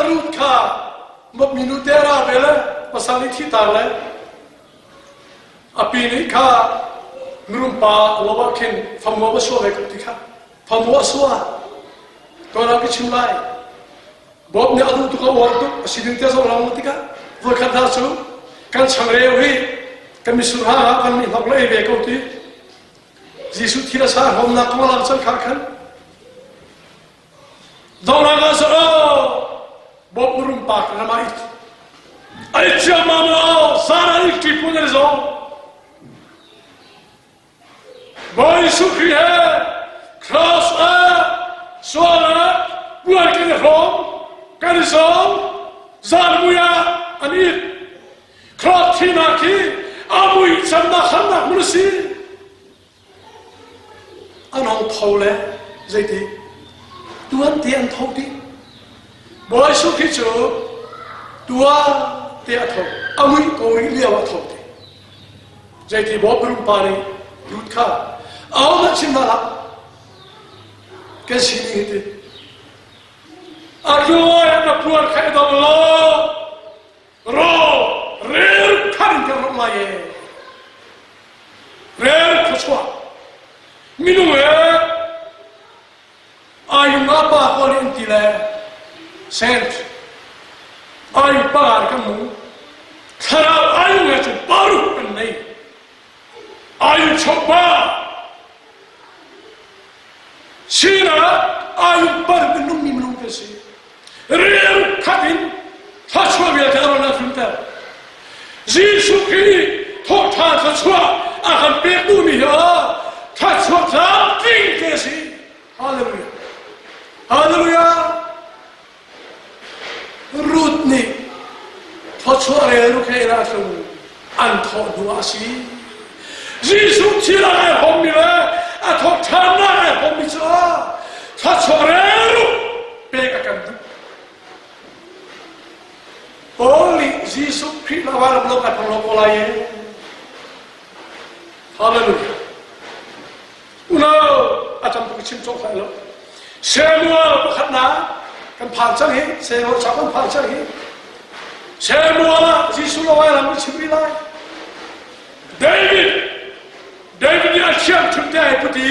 Ruth kha mopmi nu te ra ve le pasal nih thi tar le a pi nih kha mirum pa lo ah khin famua va sua ve ko ti kha famua a sua tuan ka chim lai Bob nih a duh tuk a uar tuk a si ding te zong lang tikah voikhat hna cu kan changreu hi kan misur ha ah kan nih hlok le ei ve ko ti Jesuh thil a sa hlawmnak kong lang cang kha khan Dongnak ah sa Bob murum pa kan rama it ai chia ma ma sara ik ti pun zo Bawi Jesuh Khrih he cross ah sual ah puan kan i hrawm kan i sawm zan mui ah an it cross thinak hi a mui cannak harnak hmun a si An hong tho le zeiti tuan te an tho dih. Bawi Jesuh Khrih cu tuan te a tho, a muih ko rih lio a tho te. Zeiti Bawi rum pa nih lut kha ahohmanh chim hna hlah. Kan sining hi ti. A tluai na puan kha i dong law raw rel khan in kan rawh lai e. Rel khuachuah minung he ayung ah pa kawl in ti le sent ayung pangan kan mu thlarau ayung he cun paruk kan nei ayung chokpa Sinah ayung paruk in nungmi minung kan si. Rel khat in thluachuah vialte a ron a tlunter. Jesuh Khrih nih thawhṭhan thluachuah a kan pek duhmi hi thluachuah tlamtling te a si. Hallelujah. Hallelujah. Ruth nih thluachuah rel rukhein ah tlung an thawh hnu ah a si. Jesuh thil ah ai hommi le a thawk ṭhannak ai hommi cu thluachuah rel ruk pek a kan duh. Paul nih Jesuh Khrih la vai lam lo kai phang lo ko lai e. Hallelujah. Unau a tam tuk chim cawk lai lo. Samuel pakhatnak kan phan cang hi Samuel ca kan phan cang hi. Samuel ah Jesuh lo ai lam chim rih lai. David David nih a thiam thum te ai put i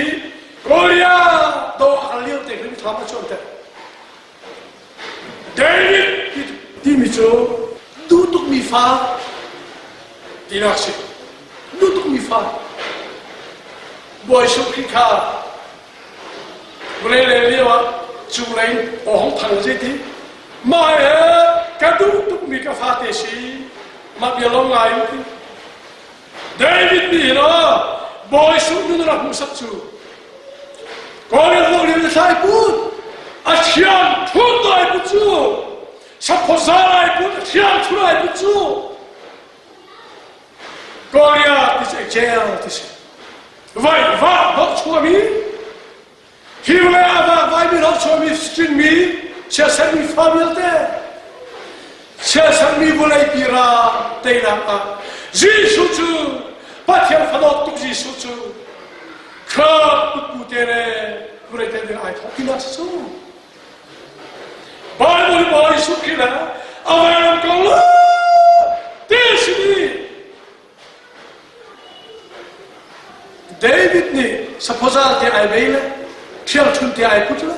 Goliath do a kal lio te khin thlam a chuan te. David timi cu duh tukmi fa tinak si. Duh tukmi fa. Bawi Jesuh Khrih kha vawlei le lio ah cunglei aw hong thang zeiti mah he ka duh tukmi ka fate si mah bia lo ngai ti David nih hin Bawi Jesuh nun rak hmuhsak cu Kawlin lo lio thlai put a thiang thun ai put cu saphoza ai put a thiang thun ai put cu Korea ti si jail ti si vai va hnawh chuami Hi vawlei ah vakvaimi rochuami hrinmi siasermi fa vialte siasermi vawleipi ra teinak ah Jesuh cu Pathian fadawt tuk Jesuh cu kha putpu te le vawlei te ding ai thawk tinak si cu Bible Bawi Jesuh Khrih le a vailam ko lo te si ni David nih saphawzal te ai bei le ṭhialṭhun te ai put le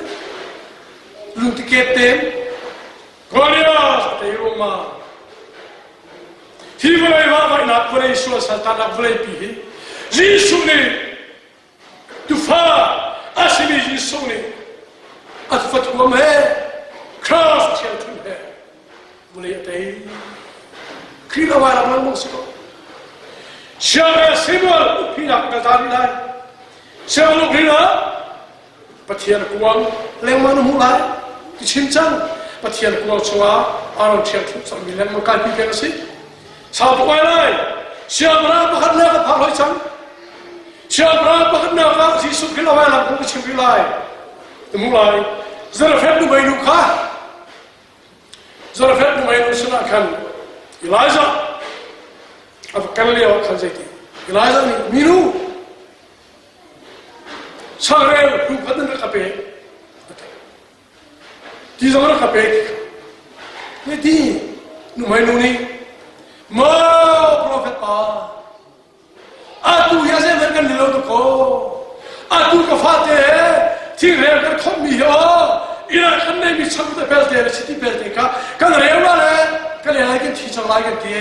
lungtikep tein Goliath a tei ruangmang. Hi vawlei vahvaihnak vawlei sual saltannak vawleipi hi Jesuh nih tufa a simi Jesuh nih a tufa thuam he cross ṭhialṭhun he Vawlei a tei. Khrih lo ai ram lengmang si ko. Siangre Samuel ukpinak ka zan rih lai. Samuel uk rih ah Pathian kuang lengmang na hmuh lai. Ti chim cang. Pathian kuang chungah Aaron thiang thup cangmi lengmang kaipi peng a si. Sau tuk ai lai. Siangra pakhat le ka phak hoi cang. Jesuh Khrih lo lai lam kong ka chim rih lai. Na hmu lai. Zarephath nuhmei nu kha Zarephath nuhmei nu sinah khan Elijah a va kal lio ah khan zeiti Elijah nih minu changreu hnu khat nan rak ka pe ti zong rak ka pe ti kha ti nuhmei nu nih maw profet pa Atu hi a zeihmanh kan lo tuk ko. Atu ka fate he thingrel kan khomhmi hi aw inn ah kan neimi changte pelte le chiti pelte kha kan reu la le kan ei lai kan thi cang lai kan ti.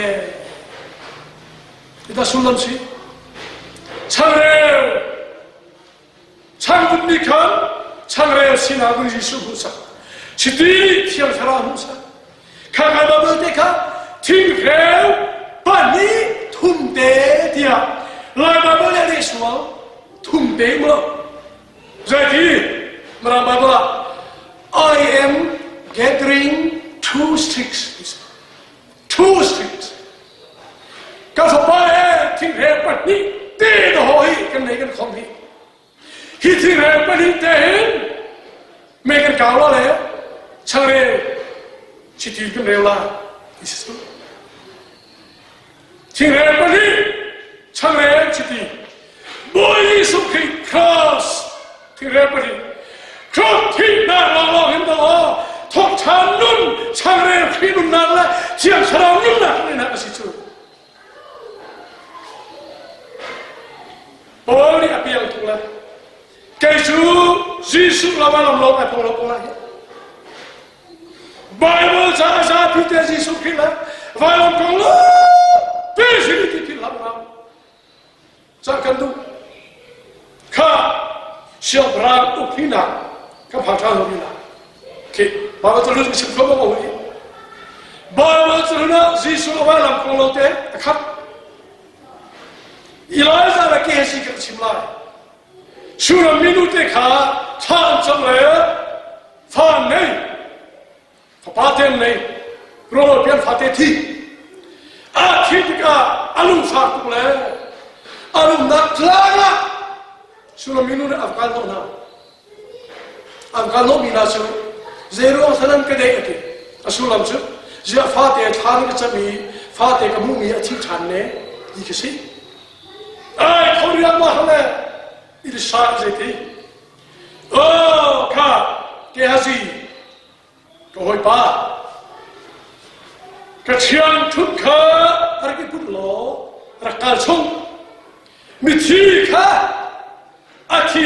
Ita sullam si. Changreu changvut nih khan changreu sinak in Jesuh hmuhsak. Chiti nih Thiang Thlarau hmuhsak. Kha kha Bible te kha thingreu pahnih thum te tiah Lai Bible le leh sual thum te mu Zeiti Mirang Bible ah I am gathering two sticks. Two sticks. Ka fapa he thingreu pahnih te na haw hi kan nei kan khom hi. Hi thingreu pahnih te hin me kan kau la le changreu chiti kan reu la. Thingreu pahnih changreu chiti Bawi Jesuh Khrih cross thingreu pahnih Cross thihnak lawnglawng hin daw thawkṭhan nun changreu Khrih nunnak le Thiang Thlarau nunnak nunnak a si cu. Paul nih a piang tuk le kei cu Jesuh lam a lam lawng ai pong lo ko lai. Bible ca a zapi te Jesuh Khrih le vailam kong lo pe si ti philh hlah unau. Ca kan duh. Kha siangpahrang ukhinak ka pha ṭha lo mi la. Khi Bible cu lut chim kho ma hui. Bible cu na Jesuh a vailam kong lo te a khat. Elijah le Gehazi kan chim lai. Shuram minu te kha thla an cam le fa an nei. Fapa te an nei. Rawl pian fate thi. A thi tikah a lungfak tuk le a rumnak tlang ah Shuram minu nih Afghan hnawh hna. Afghan hnawhmi hna cu zeiruang sanan ka deh a ti. A sullam cu ziah fate thla na ka cam i fate ka hmuhmi a thi ṭhan ne ti khi si. Ai Korea ma le Elisa zeiti Oh kha Gehazi ka hawipa ka thiang ṭhut kha rak i put law rak kal chung mithi kha a thi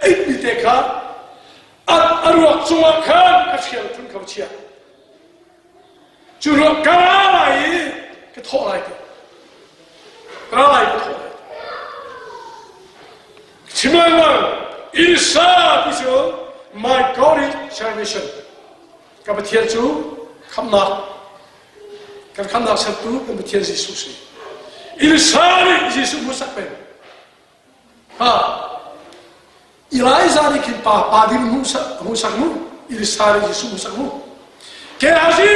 eitmi te kha a ruak cungah khan ka thiang ṭhut kha chia Cu ruak ka ra lai i ka thawh lai ti. Ka ra lai ka thawh lai. Chim lengmang Isa ti cu my God is salvation. Ka Pathian cu khamnak kan khamnak sertu kan Pathian Jesuh si. Elisa nih Jesuh hmuhsak peng. Ha Elijah nih khin pa pa ding hmuhsak mu Elisa nih Jesuh hmuhsak mu Gehazi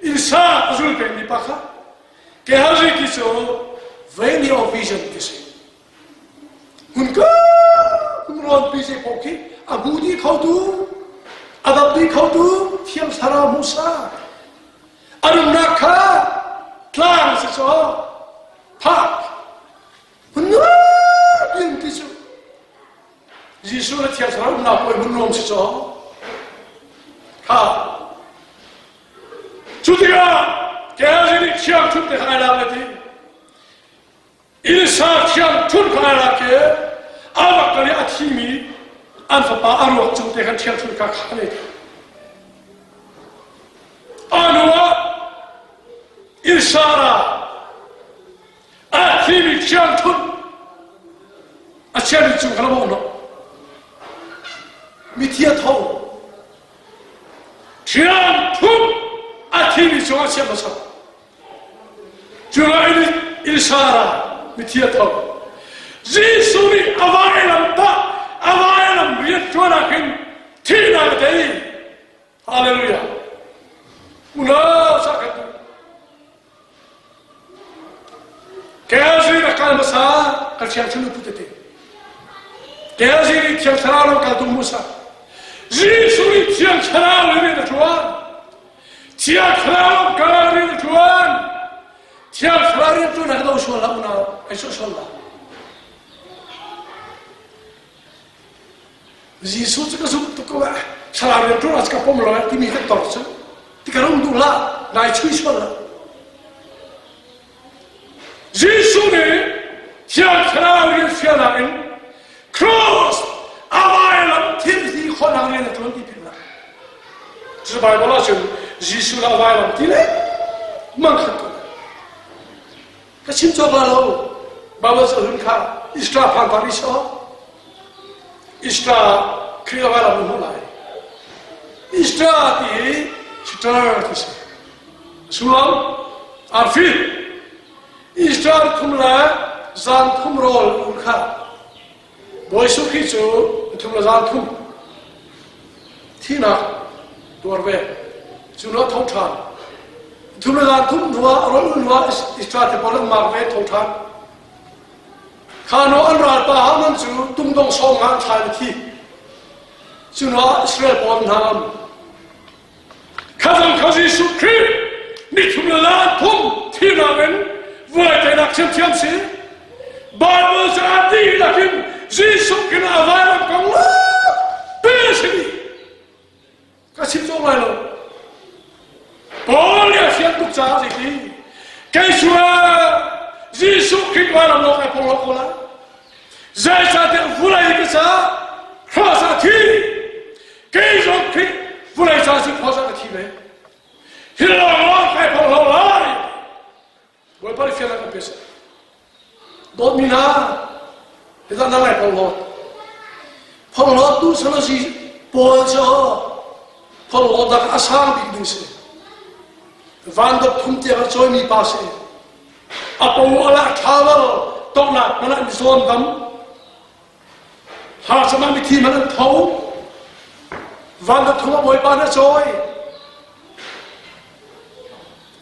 Elisa a zul pengmi pa kha Gehazi ti cu Valley of Vision ti si hun ka hun rawn pi se pok khi a hmu dih kho tu a dap dih kho tu thiang thlarau hmuhsak a rumnak kha tlang si caw phak Hun nuam ti cu Jesuh le Thiang Thlarau umnak puai hun nuam si caw. Kha cu tikah Gehazi nih thiang ṭhut te kha ai lak le ti. Elisa thiang ṭhut kha ai lak ke a rak kal i a thimi an fapa a ruak cung te khan thiang ṭhut kha kha ne. A hnu ah Elisa ra A thimi thiangthunh a chiami cung kha la no. Mithi a tho. Thiangthunh a thimi cung a chia hmasa. Cu Elisa mithi a tho. Jesuh nih a vailam tah a vailam rian ṭuan ah khin thihnak a tei. Hallelujah. Unau sa kan duh. Gehazi rak kal hmasa ka thiang thil pu tete. Gehazi nih Thiang Thlarau lamkaltu Musa Jesuh nih Thiang Thlarau in rian a ṭuan. Thiang Thlarau lamkal rian a ṭuan. Thiang Thlarau rian ṭuan ah ka do sual hlah unau, ai sual sual hlah. Jesuh cu ka zumh tuk ko eh. Thlarau rian ṭuan ah ka pom lo eh timi kan tor cu. Ti ka rum duh hlah, nai chui sual hlah. Jesuh nih Thiang Thlarau rian fialnak in Cross a vailam thil hi khawhnak rian a ṭuan ti philh hlah. Cu Bible ahcun Jesuh le a vailam ti le mang khat ko. Ka chim cawk la lo. Bible cu hun kha Istra phan pa iso. Istra Khrih a vailam hmu lai. Istra ti hi star ti si. Sullam arfi Easter thum le zan thum rawl ur kha Bawi Jesuh Khrih cu thum le zan thum thinak tuar ve cu lo tho ṭhan thum le zan thum hnuah rawl ul hnuah Easter te pawl an mak ve tho ṭhan kha no an ralpa Haman cu tungdong sawm nga an thlai thi cu hnuah Israel pawl hna ngam Khazang kha Jesuh Khrih nithum le lan thum thihnak in vuai teinak thiamthiam si. Bible cu a dihlak in Jesuh Khrih a vailam kong pe si dih. Ka chim cawk lai lo. Paul nih a fian tuk caah zeiti kei cu Jesuh Khrih vailam lawng ai pong lo ko lai. Zeicahtiah vulei ka caah cross ah thi Kei zong Khrih vawlei ca cu khua ka thi ve. Hi lawnglawng kai phawng lo lai. Bawipa nih fial kan pe seh. Dawtmi hna, hi dah na lai phawng lot. Phawng lot tu salo si Paul cu phawng lot dak a sang bik ding si. Van dot thum tiang a cawimi pa si. A po ala tha lo tongnak hmanh ah mizawn dam Harcam ah mithi hmanh an tho. Van na thung ah Bawipa na cawi.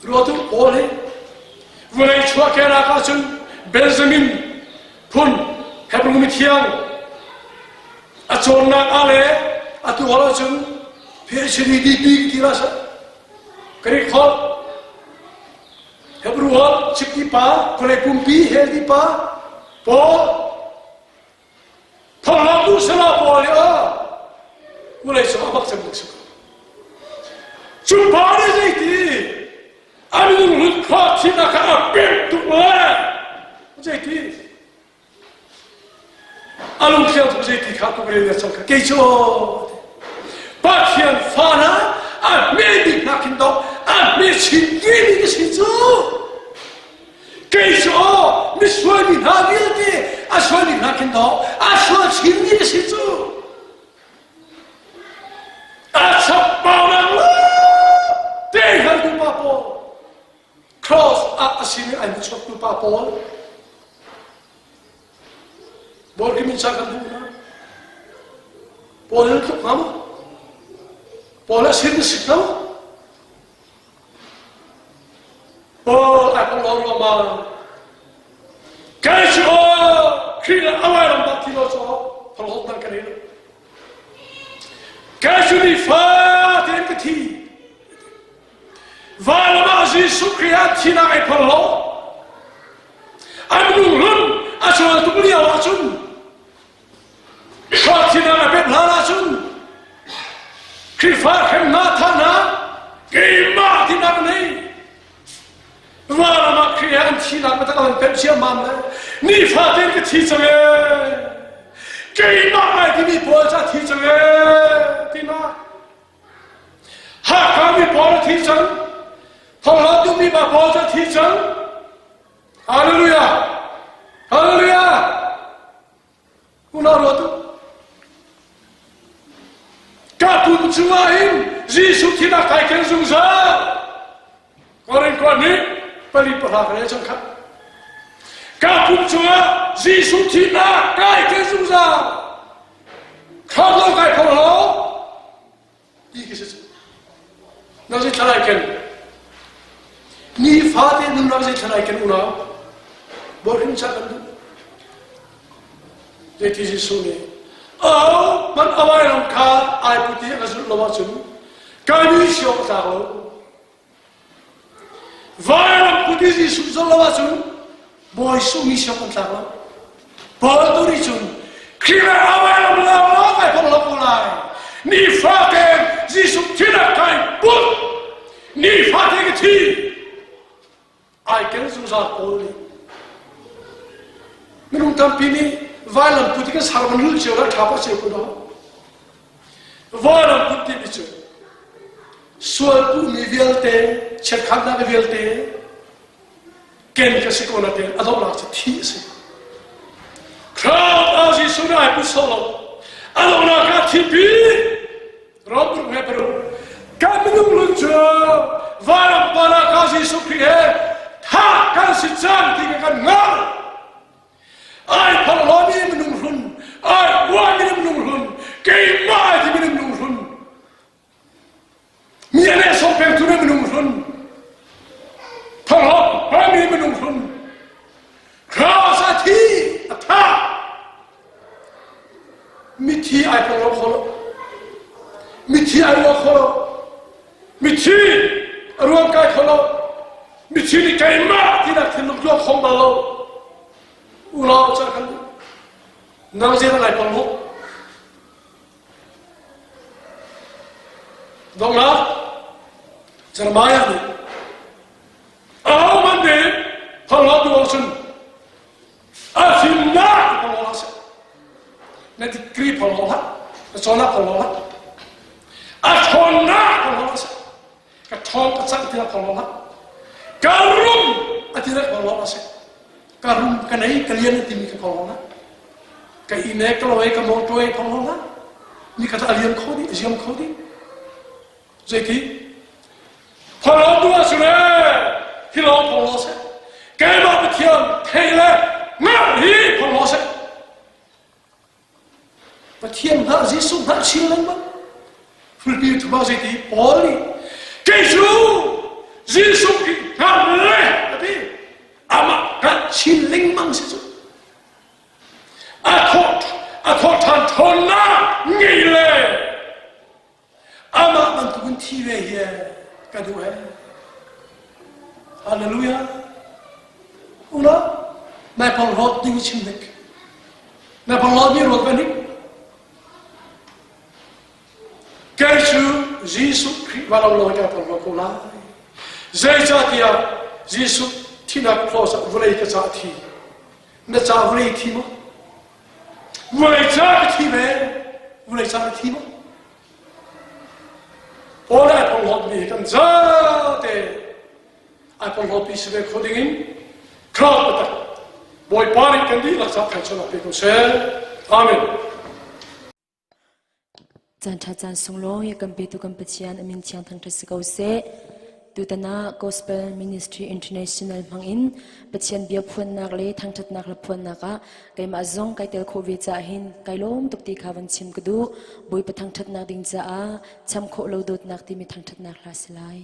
Ruatu Paul hi vawlei chuahkehnak ahcun Benjamin phun Hebrew mithiang a cawnnak ah le atu hal ahcun PhD DP ti la sa Greek holh Hebrew holh chikti pa vawlei pumpi hel pa Paul Thawnglang duh sala pawl nih a vulei cung a bak cem bik si ko. Cu pa nih zeiti a minung hlut khua thihnak kha a pek tuk le zeiti a lungthiang tuk zeiti kha tuk rel cang kha kei cu Pathian fa na a hme bik hna khin dok a hme chin mi ka si cu Kei cu aw misual mi hna vialte a sual mi hna khin dawh a sual chinmi ka si cu. A chapbaunak te haltu pa pawl cross ah a sin an chuaktu pa pawl Bawi min cha kan duh na Paul tluk hnga maw Paul a sin sik lo Paul a kan lawm lawmman. Kai cu aw Khrih le a vailam dah ti lo cu phorhlawt nan kan in. Kai cu ni fatein ka thi. Vailam ah Jesuh Khrih ah thinak ai phorhlaw. An minung hlun a sual tuk lio ahcun Hrawhthinak a pek hlan ahcun Khrihfa hremnak thahnak keimah tinak nei Varam ah Khrih he an thihnak biatak an pemh ciammam le nifa tein ka thi cang ee keimah ai timi pawl ca thi cang ee tinak Hakha mi pawl a thi cang Thonghla duhmi pa pawl ca thi cang Hallelujah Hallelujah Unau ruat u. Ka pum cungah hin Jesuh thinak kai ken zungzal. Korin khua nih pali pahra ka rel cang kha. Ka pum cungah Jesuh thinak kai ken zungzal. Kham lo kai kho lo. Ti khi si na zei thlalai ken nifate nunnak zei thlalai ken unau Bawi cha kan duh zeiti Jesuh nih. Aho hmanh a vailam kha ai put i a ka zulh lo ahcun ka mi si awk a tlak lo. Vailam put i Jesuh zulh lo ahcun Bawi Jesuh mi si awk kan tlak lo. Paul tu nih cun Khrih le a vailam lawnglawng kai phorh lo ko lai. Nifate Jesuh thinak kai put. Nifate ka thi. Ai kel zungzal Paul nih. Minung tampi nih vailam put i kan sarvan lul cio le ṭha pa cio ko dah. Vailam put timi cu sual puhmi vialte, chiatkhatnak vialte ken ka si ko na tein a donghnak cu thi a si. Crowd ah Jesuh nih ai put sawh lo. A donghnak ah thipi Rom he paruk kan minung lun cu vailam par ah ka Jesuh Khrih he thah kan si cang ti ka kan hngalh. Ai phorhlawmi minung hlun, ai uami minung hlun, keimah ai ti minung hlun, mi a nehsawh pengtu na minung hlun, phorhlawt hmami minung hlun, Cross a thi a thah. Mithi ai phorhlaw kho lo. Mithi ai ruah kho lo. Mithi a ruang kai kho lo. Mithi nih keimah tinak thinlung tuah khong bal lo. Ulau ca kan nang zei lai pang mu. Dongnak Jeremiah nih ahohmanh nih phorhlaw duh ahcun a fimnak phorhlaw hlah seh na degree phorhlaw hlah na cawnnak phorhlaw hlah a ṭhawnnak phorhlaw hlah seh ka ṭhawng ka cang tinak phorhlaw hlah ka rum a tinak phorhlaw hlah seh ka rum ka nei ka lian a timi ka phorhlaw hlah ka inn he ka lo he ka motor he phorhlaw hlah ni kha a liam kho dih a ziam kho dih Zeiti? Phorhlaw tu ah si le hi lawng phorhlaw seh. Keimah Pathian thei le ngamh hi phorhlaw seh. Pathian hngalh Jesuh hngalh chin lengmang. Fulpi thuma zeiti Paul nih kei cu Jesuh Khrih hngalh le a ti. Amah hngalh chin lengmang si cu. A thawh a thawh ṭhan ṭhawnnak ngei le Amah bantukin thi ve hi ka duh he. Hallelujah. Unau, nai porhlawt ding chim dik. Nai porhlawt mi ruat ve nik. Kei cu Jesuh Khrih va lo ka porhlawt ko lai. Zeicahtiah Jesuh thinak cross ah vawlei ka ca thi. Na ca vawlei thi maw? Vawlei ca ka thi ve. Vawlei ca ka thi maw? Paul ai porhlawtmi hi kan zate ai porhlawtmi si ve kho dingin crowd biatak Bawipa nih kan dihlak ca thluachuahnak pe ko seh. Amen. Caan ṭha caan sunglawi a kan petu kan Pathian a min thiang thangṭhat si ko seh. Tutan ah Gospel Ministry International hmangin Pathian bia phuannak le thangṭhatnak hla phuannak ah keimah zong kai tel khawh ve caah hin kai lawm tuk ti kha van chim ka duh. Bawipa thangṭhatnak ding caah cham khawh lo dawtnak timi thangṭhatnak hla si lai.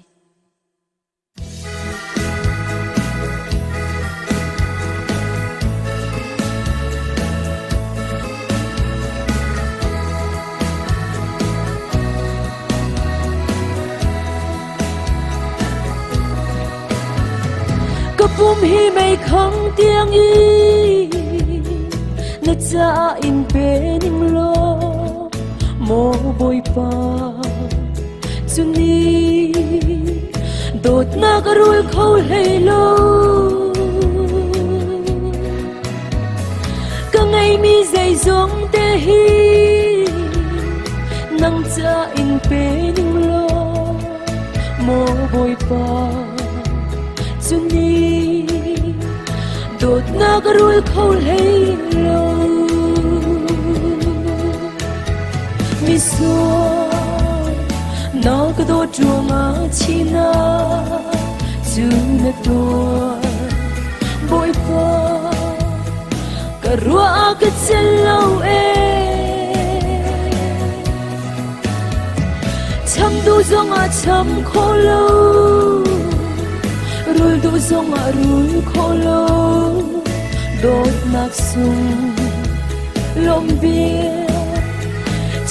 Ka pum hi meikhang tiang i na caah in pe ning law maw Bawipa Cuni dawtnak a rul kho hlei lo. Ka ngeimi zeizong te hi nang ca in pe ning law maw Bawipa cuni dawtnak a rul kho hlei lo. Misual na ka dawt ruangah thihnak cu na tuar Bawipa ka ruah ka cel lo ee Cham duh zongah cham kho lo rul duh zongah rul kho lo dawtnak sung lawm bia.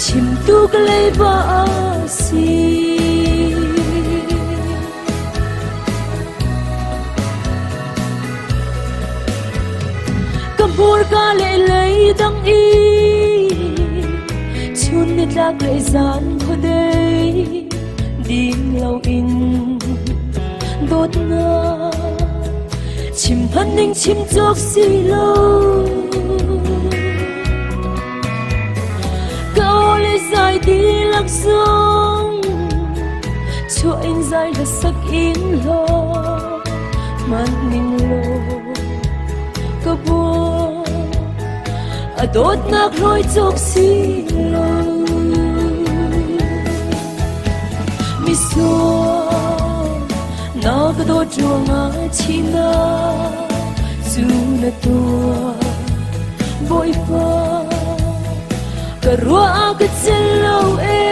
Chimtu ka leiba a si. Ka hmurka le lei dang i chun nitlak le zan khuadei din loin dawtnak chim hman ning chim cawk si lo. Ka aw le zai dihlak zong chuah in zai hla sak in law hman ning law ka bua a dawtnak hlawi cawk si lo. Misual na ka dawt ruangah thihnak cu na tuah. Bawipa ka ruah ka cel lo ee.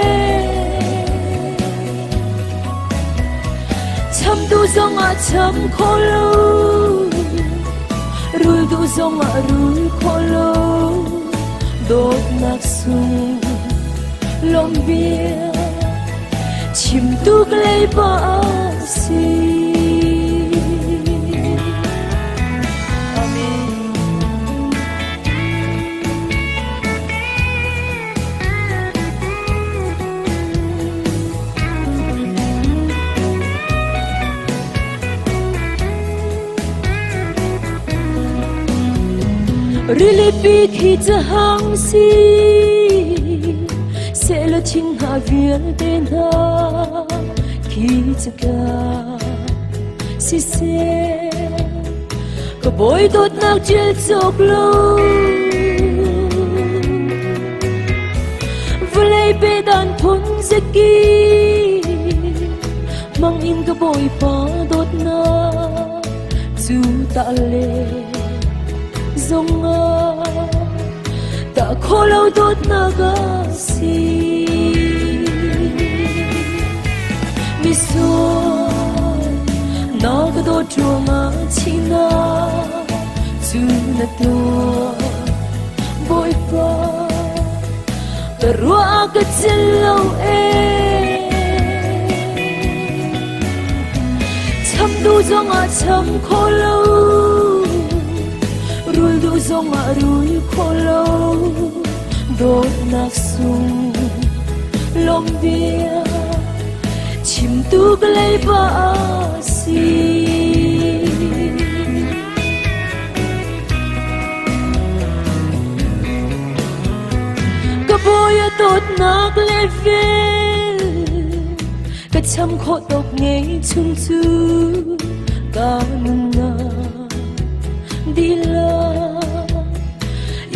Cham tu zongah cham kho lo, rul duh zongah rul kho lo, dawtnak sung lawm bia chimtu ka leiba si. Amen. Rilipi khi cahang si sehla thing hna vialte hna khi caka siseh ka bawi dawtnak ṭial cawk lo vawlei pedan phun zaki mang in ka bawipa dawtnak cu ta le zong ah ta kho lo dawtnak a si. Misual na ka dawt ruangah thihnak cu na tuah. Bawipa ka ruah ka cel lo ee. Cham duh zongah cham kho lo, rul duh zongah rul kho lo, dawtnak sung lawm bia chimtu ka leiba a si. Ka bawi a dawtnak le vel ka cham khawh tawk ngei chung cu ka nunnak dihlak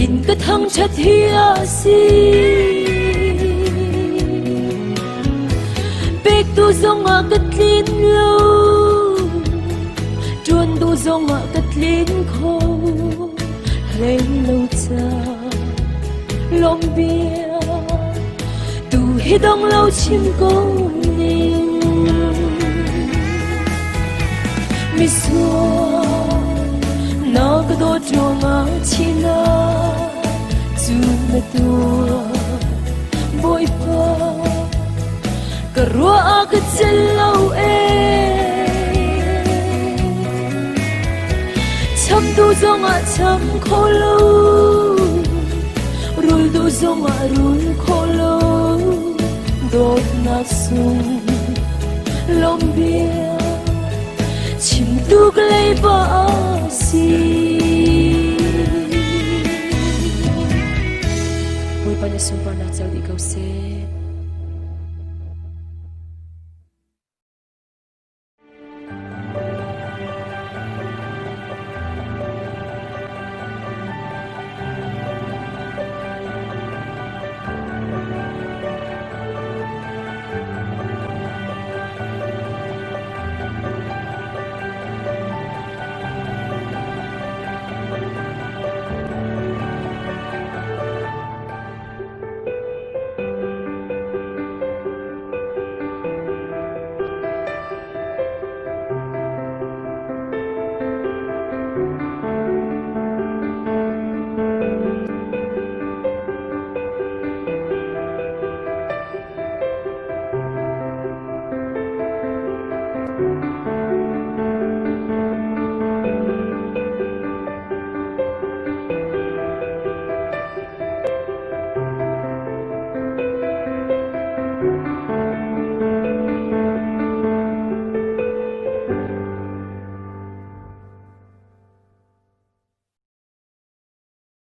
in ka thangṭhat hi a si. Pektu zongah ka tlin lo, ṭuan duh zongah ka tlin kho hlei lo ca lawm bia tu hi dong lo chim ko ning. Misual na ka dawt ruangah thihnak cu na tuah. Bawipa ka ruah ka cel lo ee. Cham duh zongah cham kho lo, rul duh zongah rul kho lo, dawtnak sung lawm bia chimtu ka leiba a si. Bawipa na sunparnak.